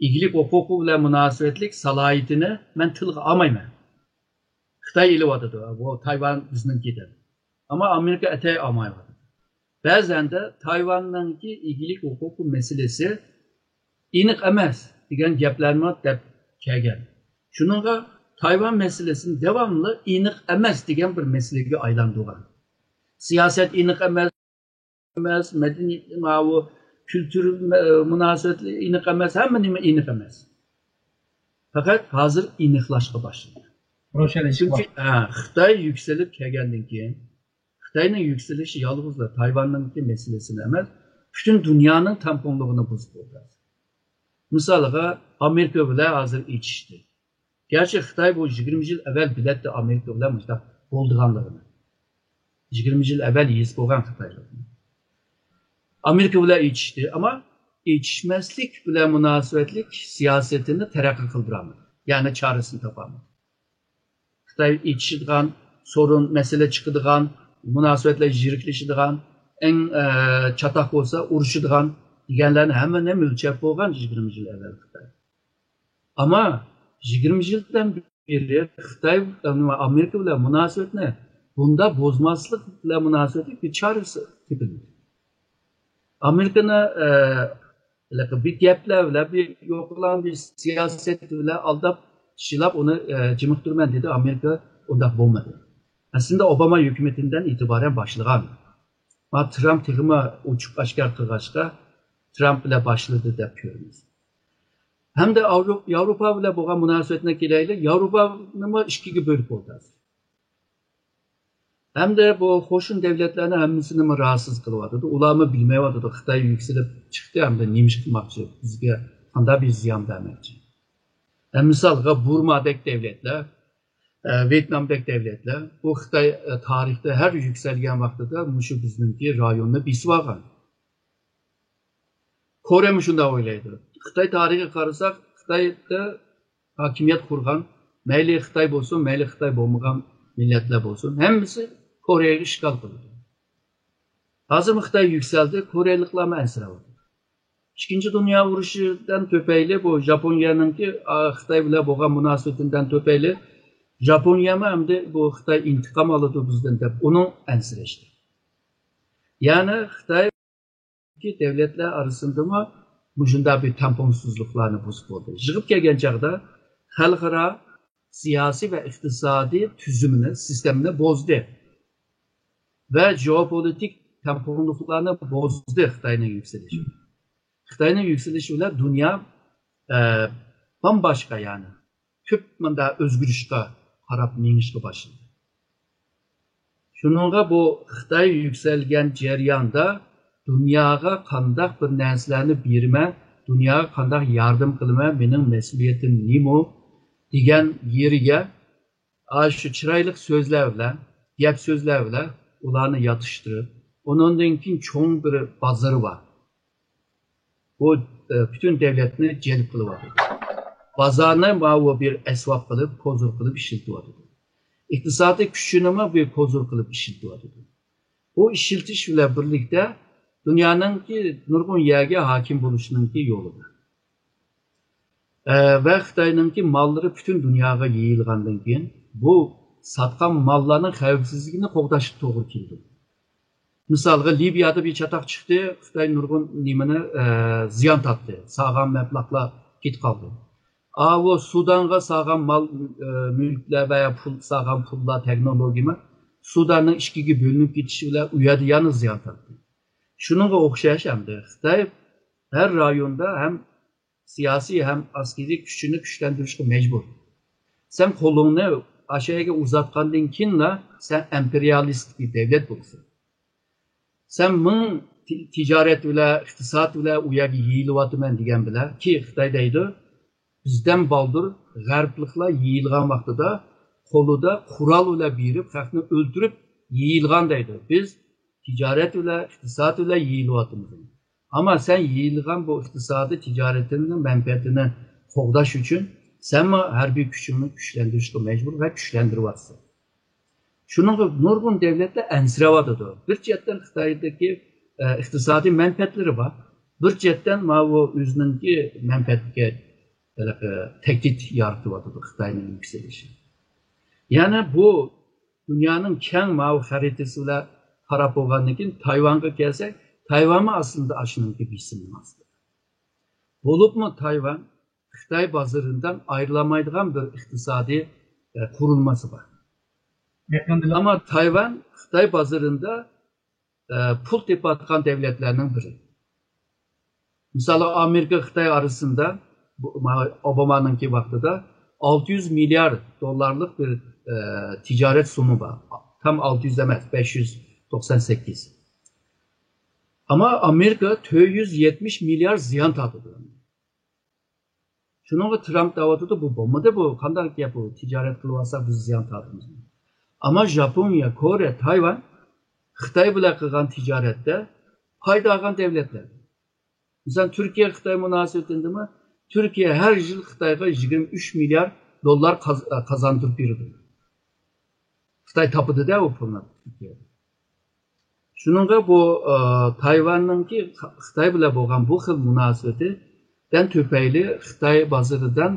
ئىگىلىك ھوقۇقى بىلەن مۇناسىۋەتلىك سالاھىيىتىنى مەن تىلغا ئالمايمەن. خىتاي ئېلىۋاتىدۇ، بۇ تايۋان بىزنىڭكى دەپ. ئەمما ئامېرىكا ئەتەي ئالمايۋاتىدۇ. بەزەندە تايۋاننىڭكى ئىگىلىك ھوقۇقى مەسىلىسى ئېنىق ئەمەس دېگەن گەپلەرمۇ دەپ كەلگەن. شۇنىڭغا تايۋان مەسىلىسىنى داۋاملىق ئېنىق ئەمەس دېگەن بىر مەسىلىگە ئايلاندۇرغان. سىياسەت ئېنىق ئەمەس، ئەمەس، مەدەنىيەت، ماۋۇ كۈلتۈر، مە-، مۇناسىۋەتلىرى ئېنىق ئەمەس، ھەممە نېمە ئېنىق ئەمەس. پەقەت ھازىر ئېنىقلاشقا باشلىدى. روشەنلىشىشكە چۈنكى، باشلىدى. ھە، خىتاي يۈكسىلىپ كەلگەندىن كېيىن، خىتاينىڭ يۈكسىلىشى يالغۇزلا تايۋاننىڭكى مەسىلىسىنى ئەمەس، پۈتۈن دۇنيانىڭ تەڭپۇڭلۇقىنى بۇزۇپ بولدى. مىسالىغا، ئامېرىكا بىلەن ھازىر ئېچىشتى. گەرچە خىتاي بۇ يىگىرمە يىل ئەۋۋەل بىلەتتى ئامېرىكا بىلەن مۇشۇنداق بولىدىغانلىقىنى. يىگىرمە يىل ئەۋۋەل ھېس بولغان خىتايلىقنى. ئامېرىكا بىلەن ئېچىشتى، ئەمما ئېچىشمەسلىك بىلەن مۇناسىۋەتلىك سىياسىتىنى تەرەققىي قىلدۇرالمىدى. يەنى چارىسىنى تاپالمىدى. خىتاي ئېچىشىدىغان، سورۇن، مەسىلە چىقىدىغان، مۇناسىۋەتلەر يىرىكلىشىدىغان، ئەڭ، ئە، چاتاق بولسا ئۇرۇشىدىغان دېگەنلەرنى ھەممىنى ئۆلچەپ بولغان يىگىرمە يىل ئەۋۋەل خىتاي. ئەمما يىگىرمە يىلدىن بېرى خىتاي، ئامېرىكا بىلەن مۇناسىۋەتنى بۇنداق بۇزماسلىق بىلەن مۇناسىۋەتلىك بىر چارىسى تېپىلمىدى. ئامېرىكىنى، ئە، ھېلىقى بىر گەپلەر بىلەن، بىر يوقىلان بىر سىياسەت بىلەن ئالداپ، شىلاپ ئۇنى، ئە، جىمىقتۇرىمەن دېدى، ئامېرىكا ئۇنداق بولمىدى. ئەسلىدە ئوباما ھۆكۈمىتىدىن ئېتىبارەن باشلىغان. ما ترامپ تېخىمۇ ئوچۇق ئاشكارا قىلغاچقا، ترامپ بىلەن باشلىدى دەپ كۆرىمىز. ھەمدە ئاۋرو-، ياۋروپا بىلەن بولغان مۇناسىۋەتنى كېلەيلى، ياۋروپانىمۇ ئىككىگە بۆلۈپ بولدى ھازىر. ھەمدە بۇ قوشنا دۆلەتلەرنىڭ ھەممىسىنىمۇ راھەتسىز قىلىۋاتىدۇ. ئۇلارمۇ بىلمەيۋاتىدۇ، خىتاي يۈكسىلىپ چىقتى، ھەمدە نېمە ئىش قىلماقچى، بىزگە قانداق بىر زىيان بەرمەكچى. ھە، مىسالغا، بۇرمادەك دۆلەتلەر، ئە، ۋيېتنامدەك دۆلەتلەر، بۇ خىتاي، ئە، تارىختا ھەر يۈكسەلگەن ۋاقتىدا مۇشۇ بىزنىڭكى رايوننى بېسىۋالغان. كورېيەمۇ شۇنداق ئويلايدۇ. خىتاي تارىخىغا قارىساق، خىتايدا ھاكىمىيەت قۇرغان، مەيلى خىتاي بولسۇن، مەيلى خىتاي بولمىغان مىللەتلەر بولسۇن، ھەممىسى كورېيەگە ئىشغال قىلدى. ھازىرمۇ خىتاي يۈكسەلدى، كورېيەلىكلەرمۇ ئەنسىرەۋاتىدۇ. ئىككىنچى دۇنيا ئۇرۇشىدىن تۆپەيلى بۇ ياپونىيەنىڭكى، ئا، خىتاي بىلەن بولغان مۇناسىۋىتىدىن تۆپەيلى ياپونىيەمۇ ئەمدى بۇ خىتاي ئىنتىقام ئالىدۇ بىزدىن دەپ ئۇنىڭ ئەنسىرەشتى. يەنى خىتاي دۆلەتلەر ئارىسىدىمۇ مۇشۇنداق بىر تەڭپۇڭسىزلىقلارنى بۇزۇپ بولدى. يىغىپ كەلگەن چاغدا خەلقئارا سىياسىي ۋە ئىقتىسادىي تۈزۈمنى، سىستېمىنى بۇزدى ۋە جېئوپولىتىك تەڭپۇڭلۇقلارنى بۇزدى خىتاينىڭ يۈكسىلىشى. خىتاينىڭ يۈكسىلىشى بىلەن دۇنيا، ئە، بامباشقا، يەنى تۈپ مۇنداق ئۆزگىرىشكە قاراپ مېڭىشقا باشلىدى. شۇنىڭغا بۇ خىتاي يۈكسەلگەن جەرياندا دۇنياغا قانداق بىر نەرسىلەرنى بېرىمەن، دۇنياغا قانداق ياردەم قىلىمەن، مېنىڭ مەسئۇلىيىتىم نېمە دېگەن يېرىگە، ئاشۇ چىرايلىق سۆزلەر بىلەن، گەپ سۆزلەر بىلەن ئۇلارنى ياتىشتۇرۇپ، ئۇنىڭدىن كېيىن چوڭ بىر بازىرى بار. بۇ، ئە، پۈتۈن دۆلەتنى جەلپ قىلىۋاتىدۇ. بازارنى ماۋۇ بىر ئەسۋاب قىلىپ، كوزۇر قىلىپ ئىشلىتىۋاتىدۇ. ئىقتىسادىي كۈچىنىمۇ بىر كوزۇر قىلىپ ئىشلىتىۋاتىدۇ. بۇ ئىشلىتىش بىلەن بىرلىكتە دۇنيانىڭكى نۇرغۇن يەرگە ھاكىم بولۇشنىڭكى يولى بار. ئە، ۋە خىتاينىڭكى ماللىرى پۈتۈن دۇنياغا يېيىلغاندىن كېيىن، بۇ ساتقان ماللارنىڭ خەۋپسىزلىكىنى قوغداشقا توغرا كېلىدۇ. مىسالغا، لىۋىيەدە بىر چاتاق چىقتى، خىتاي نۇرغۇن نېمىنى، ئە، زىيان تارتتى، سالغان مەبلەغلەر كېتىپ قالدى. ئاۋۇ سۇدانغا سالغان مال، ئە، مۈلۈكلەر ۋە پۇل سالغان پۇللار، تېخنولوگىيە سۇداننىڭ ئىككىگە بۆلۈنۈپ كېتىشى بىلەن ئۇ يەردە يەنە زىيان تارتتى. شۇنىڭغا ئوخشاش ئەمدى خىتاي ھەر رايوندا ھەم سىياسىي ھەم ئەسكىرىي كۈچىنى كۈچلەندۈرۈشكە مەجبۇر. سەن قولۇڭنى ئاشۇ يەرگە ئۇزاتقاندىن كېيىنلا سەن ئىمپېرىيالىستىك دۆلەت بولىسەن. سەن مىڭ تى-، تىجارەت بىلەن، ئىقتىساد بىلەن ئۇ يەرگە يېيىلىۋاتىمەن دېگەن بىلەن، كى خىتاي دەيدۇ، بىزدىن بالدۇر غەربلىكلەر يېيىلغان ۋاقتىدا قولىدا قورال بىلەن بېرىپ خەقنى ئۆلتۈرۈپ يېيىلغان دەيدۇ. بىز تىجارەت بىلەن، ئىقتىساد بىلەن يېيىلىۋاتىمىز. ئەمما سەن يېيىلغان بۇ ئىقتىسادىي تىجارىتىنىڭ مەنپەئەتىنى قوغداش ئۈچۈن سەنمۇ ھەربىي كۈچۈڭنى كۈچلەندۈرۈشكە مەجبۇر ۋە كۈچلەندۈرۈۋاتىسەن. شۇنىڭغا نۇرغۇن دۆلەتلەر ئەنسىرەۋاتىدۇ. بىر جەھەتتىن خىتايدىكى، ئە، ئىقتىسادىي مەنپەئەتلىرى بار. بىر جەھەتتىن ماۋۇ ئۆزىنىڭكى مەنپەئەتىگە، ھېلىقى، تەھدىت يارىتىۋاتىدۇ خىتاينىڭ يۈكسىلىشى. يەنى بۇ دۇنيانىڭ كەڭ ماۋۇ خەرىتىسى بىلەن قاراپ بولغاندىن كېيىن تايۋانغا كەلسەك، تايۋانمۇ ئاستىدا ئاشۇنىڭكى بېسىمىنىڭ ئاستىدا. بولۇپمۇ تايۋان خىتاي بازىرىدىن ئايرىلالمايدىغان بىر ئىقتىسادىي، ئە، قۇرۇلمىسى بار. يېقىندىلا ئەمما تايۋان خىتاي بازىرىدا، ئە، پۇل تېپىۋاتقان دۆلەتلەرنىڭ بىرى. مىسالى، ئامېرىكا خىتاي ئارىسىدا بۇ، ما-، ئوبامانىڭكى ۋاقتىدا ئالتە يۈز مىليارد دوللارلىق بىر، ئە، تىجارەت سومى بار. تام ئالتە يۈز ئەمەس، بەش يۈز توقسان سەككىز. ئەمما ئامېرىكا تۆت يۈز يەتمىش مىليارد زىيان تارتىدۇ. شۇنىڭغا ترامپ دەۋاتىدۇ، بۇ بولمىدى، بۇ قانداق گەپ، بۇ تىجارەت قىلىۋالسا بىز زىيان تارتىمىز. ئەمما ژاپونىيە، كورېيە، تايۋان خىتاي بىلەن قىلغان تىجارەتتە پايدا ئالغان دۆلەتلەر. مىسال، تۈركىيە خىتاي مۇناسىۋىتىدىمۇ، تۈركىيە ھەر يىل خىتايغا يىگىرمە ئۈچ مىليارد دوللار قاز-، قازاندۇرۇپ بېرىدۇ. خىتاي تاپىدۇ-دە ئۇ پۇلنى تۈركىيەدە. شۇنىڭغا بۇ، ئە، تايۋاننىڭكى خىتاي بىلەن بولغان بۇ خىل مۇناسىۋىتىدىن تۈپەيلى خىتاي بازىرىدىن،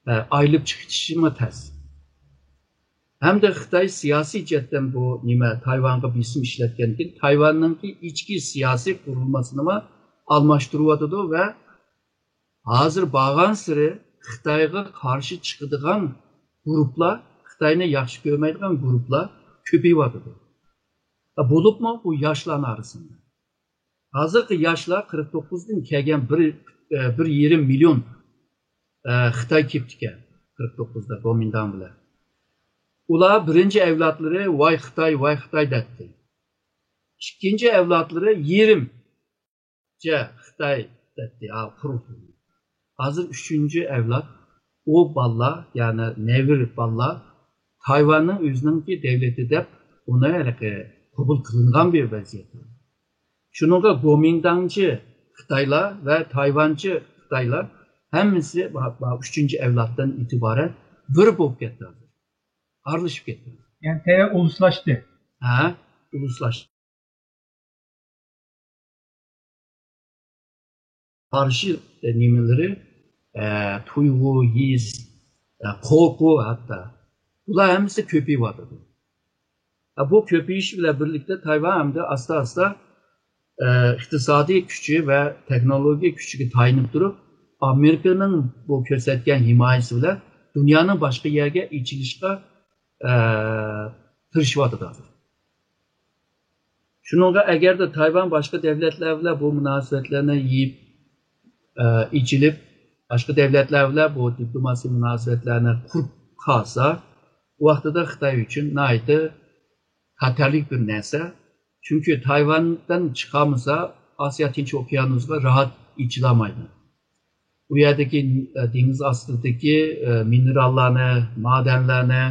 ئە، ئايرىلىپ چىقىشىمۇ تەس. ھەمدە خىتاي سىياسىي جەھەتتىن بۇ نېمە، تايۋانغا بېسىم ئىشلەتكەندىن كېيىن تايۋاننىڭكى ئىچكى سىياسىي قۇرۇلمىسىنىمۇ ئالماشتۇرۇۋاتىدۇ ۋە ھازىر بارغانسېرى خىتايغا قارشى چىقىدىغان گۇرۇپلار، خىتاينى ياخشى كۆرمەيدىغان گۇرۇپلار كۆپىيىۋاتىدۇ. بولۇپمۇ بۇ ياشلارنىڭ ئارىسىدا. ھازىرقى ياشلار قىرىق توققۇزدىن كەلگەن بىر، بىر يېرىم مىليون، ئە، خىتاي كېپتىكەن قىرىق توققۇزدا گومىنداڭ بىلەن. ئۇلار بىرىنچى ئەۋلادلىرى «ۋاي خىتاي، ۋاي خىتاي» دەتتى. ئىككىنچى ئەۋلادلىرى يېرىم جە خىتاي دەتتى، ھا، قۇرۇق. ھازىر ئۈچىنچى ئەۋلاد، ئۇ بالىلار، يەنى نەۋرە بالىلار تايۋاننىڭ ئۆزىنىڭكى دۆلىتى دەپ ئۇنى ھېلىقى قوبۇل قىلىنغان بىر ۋەزىيەت. شۇنىڭغا گومىنداڭچى خىتايلار ۋە تايۋانچى خىتايلار ھەممىسى با-، با-، ئۈچىنچى ئەۋلادتىن ئېتىبارەن بىر بولۇپ كەتتى ھازىر. ئارىلىشىپ كەتتى. يەنى تەييار ئۇلۇسلاشتى. ھە، ئۇلۇسلاشتى. قارشى، ئە، نېمىلىرى، ئە، تۇيغۇ، ھېس، ئە، قورقۇ ھەتتا. بۇلار ھەممىسى كۆپىيىۋاتىدۇ. ئە، بۇ كۆپىيىش بىلەن بىرلىكتە تايۋان ھەمدە ئاستا-ئاستا، ئە، ئىقتىسادىي كۈچى ۋە تېخنولوگىيە كۈچىگە تايىنىپ تۇرۇپ، ئامېرىكىنىڭ بۇ كۆرسەتكەن ھىمايىسى بىلەن دۇنيانىڭ باشقا يەرگە ئېچىلىشقا، ئە، تىرىشىۋاتىدۇ ھازىر. شۇنىڭغا ئەگەردە تايۋان باشقا دۆلەتلەر بىلەن بۇ مۇناسىۋەتلەرنى يېيىپ، ئە، ئېچىلىپ، باشقا دۆلەتلەر بىلەن بۇ دىپلوماسىيە مۇناسىۋەتلەرنى قۇرۇپ قالسا، ئۇ ۋاقتىدا خىتاي ئۈچۈن ناھايىتى خەتەرلىك بىر نەرسە. چۈنكى تايۋاندىن چىقالمىسا، ئاسىيا تىنچ ئوكيانۇسىغا راھەت ئېچىلالمايدۇ. ئۇ يەردىكى، ئە، دېڭىز ئاستىدىكى، ئە، مىنېراللارنى، مادەنلەرنى،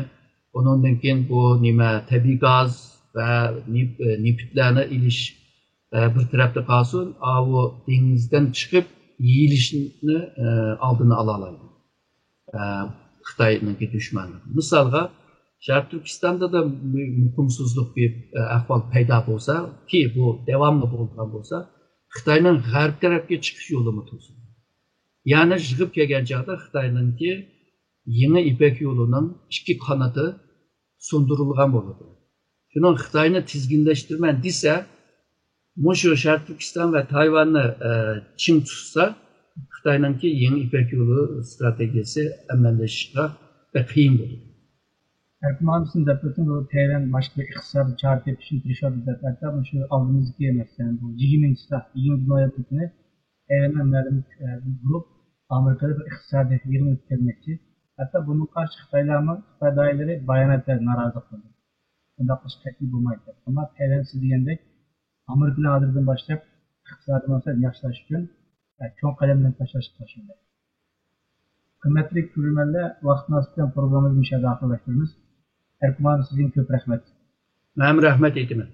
ئۇنىڭدىن كېيىن بۇ نېمە، تەبىئىي گاز ۋە نېف-، ئە، نېفىتلەرنى ئېلىش، ئە، بىر تەرەپتە قالسۇن، ئاۋۇ دېڭىزدىن چىقىپ يېيىلىشنى، ئە، ئالدىنى ئالالايدۇ. ئە، خىتاينىڭكى دۈشمەنلىكى. مىسالغا، شەرقىي تۈركىستاندا دا مۇ-، مۇقىمسىزلىق بىر، ئە، ئەھۋال پەيدا بولسا، كى بۇ داۋاملىق بولىدىغان بولسا، خىتاينىڭ غەرب تەرەپكە چىقىش يولىمۇ توسۇلىدۇ. يەنى يىغىپ كەلگەن چاغدا خىتاينىڭكى يېڭى يىپەك يولىنىڭ ئىككى قانىتى سۇندۇرۇلغان بولىدۇ. شۇنىڭ خىتاينى تىزگىنلەشتۈرىمەن دېسە، مۇشۇ شەرقىي تۈركىستان ۋە تايۋاننى، ئە، چىڭ تۇتسا، خىتاينىڭكى يېڭى يىپەك يولى ئىستراتېگىيەسى ئەمەلىيلىشىشقا بەك قىيىن بولىدۇ. ئەركىن مۇھەممەد، سىز دەپ ئۆتتىڭىز، تەيۋەن باشقا ئىقتىسادىي چارە تېپىشنى تىرىشىۋاتىدۇ دەپ. ھەتتا مۇشۇ ئالدىمىزدىكى، مەسىلەن، بۇ يىگىرمىنچى سائەت، يىگىرمىنچى نويابىر كۈنى تەيۋەندە مەلۇم بىر گۇرۇپ ئامېرىكىدا بىر ئىقتىسادىي يىغىن ئۆتكۈزمەكچى. ھەتتا بۇنىڭغا قارشى خىتايلارمۇ، خىتاي دائىرىلىرى بايانات بەردى، نارازىلىق بىلدۈردى. بۇنداق قىلىش قەتئىي بولمايدۇ. ئەمما تەيۋەن سىز دېگەندەك ئامېرىكىنى ھازىردىن باشلاپ ئىقتىسادىي مەسىلىنى ياخشىلاش ئۈچۈن چوڭ قەدەملەرنى تاشلاشقا تاشلىدى. قىممەتلىك كۆرۈرمەنلەر، ۋاقىت مۇناسىۋىتى بىلەن پروگراممىمىزنى مۇشۇ يەردە ئاخىرلاشتۇرىمىز. ئەركىن مۇھەممەد، سىزگە كۆپ رەھمەت. مەنمۇ رەھمەت ئېيتىمەن.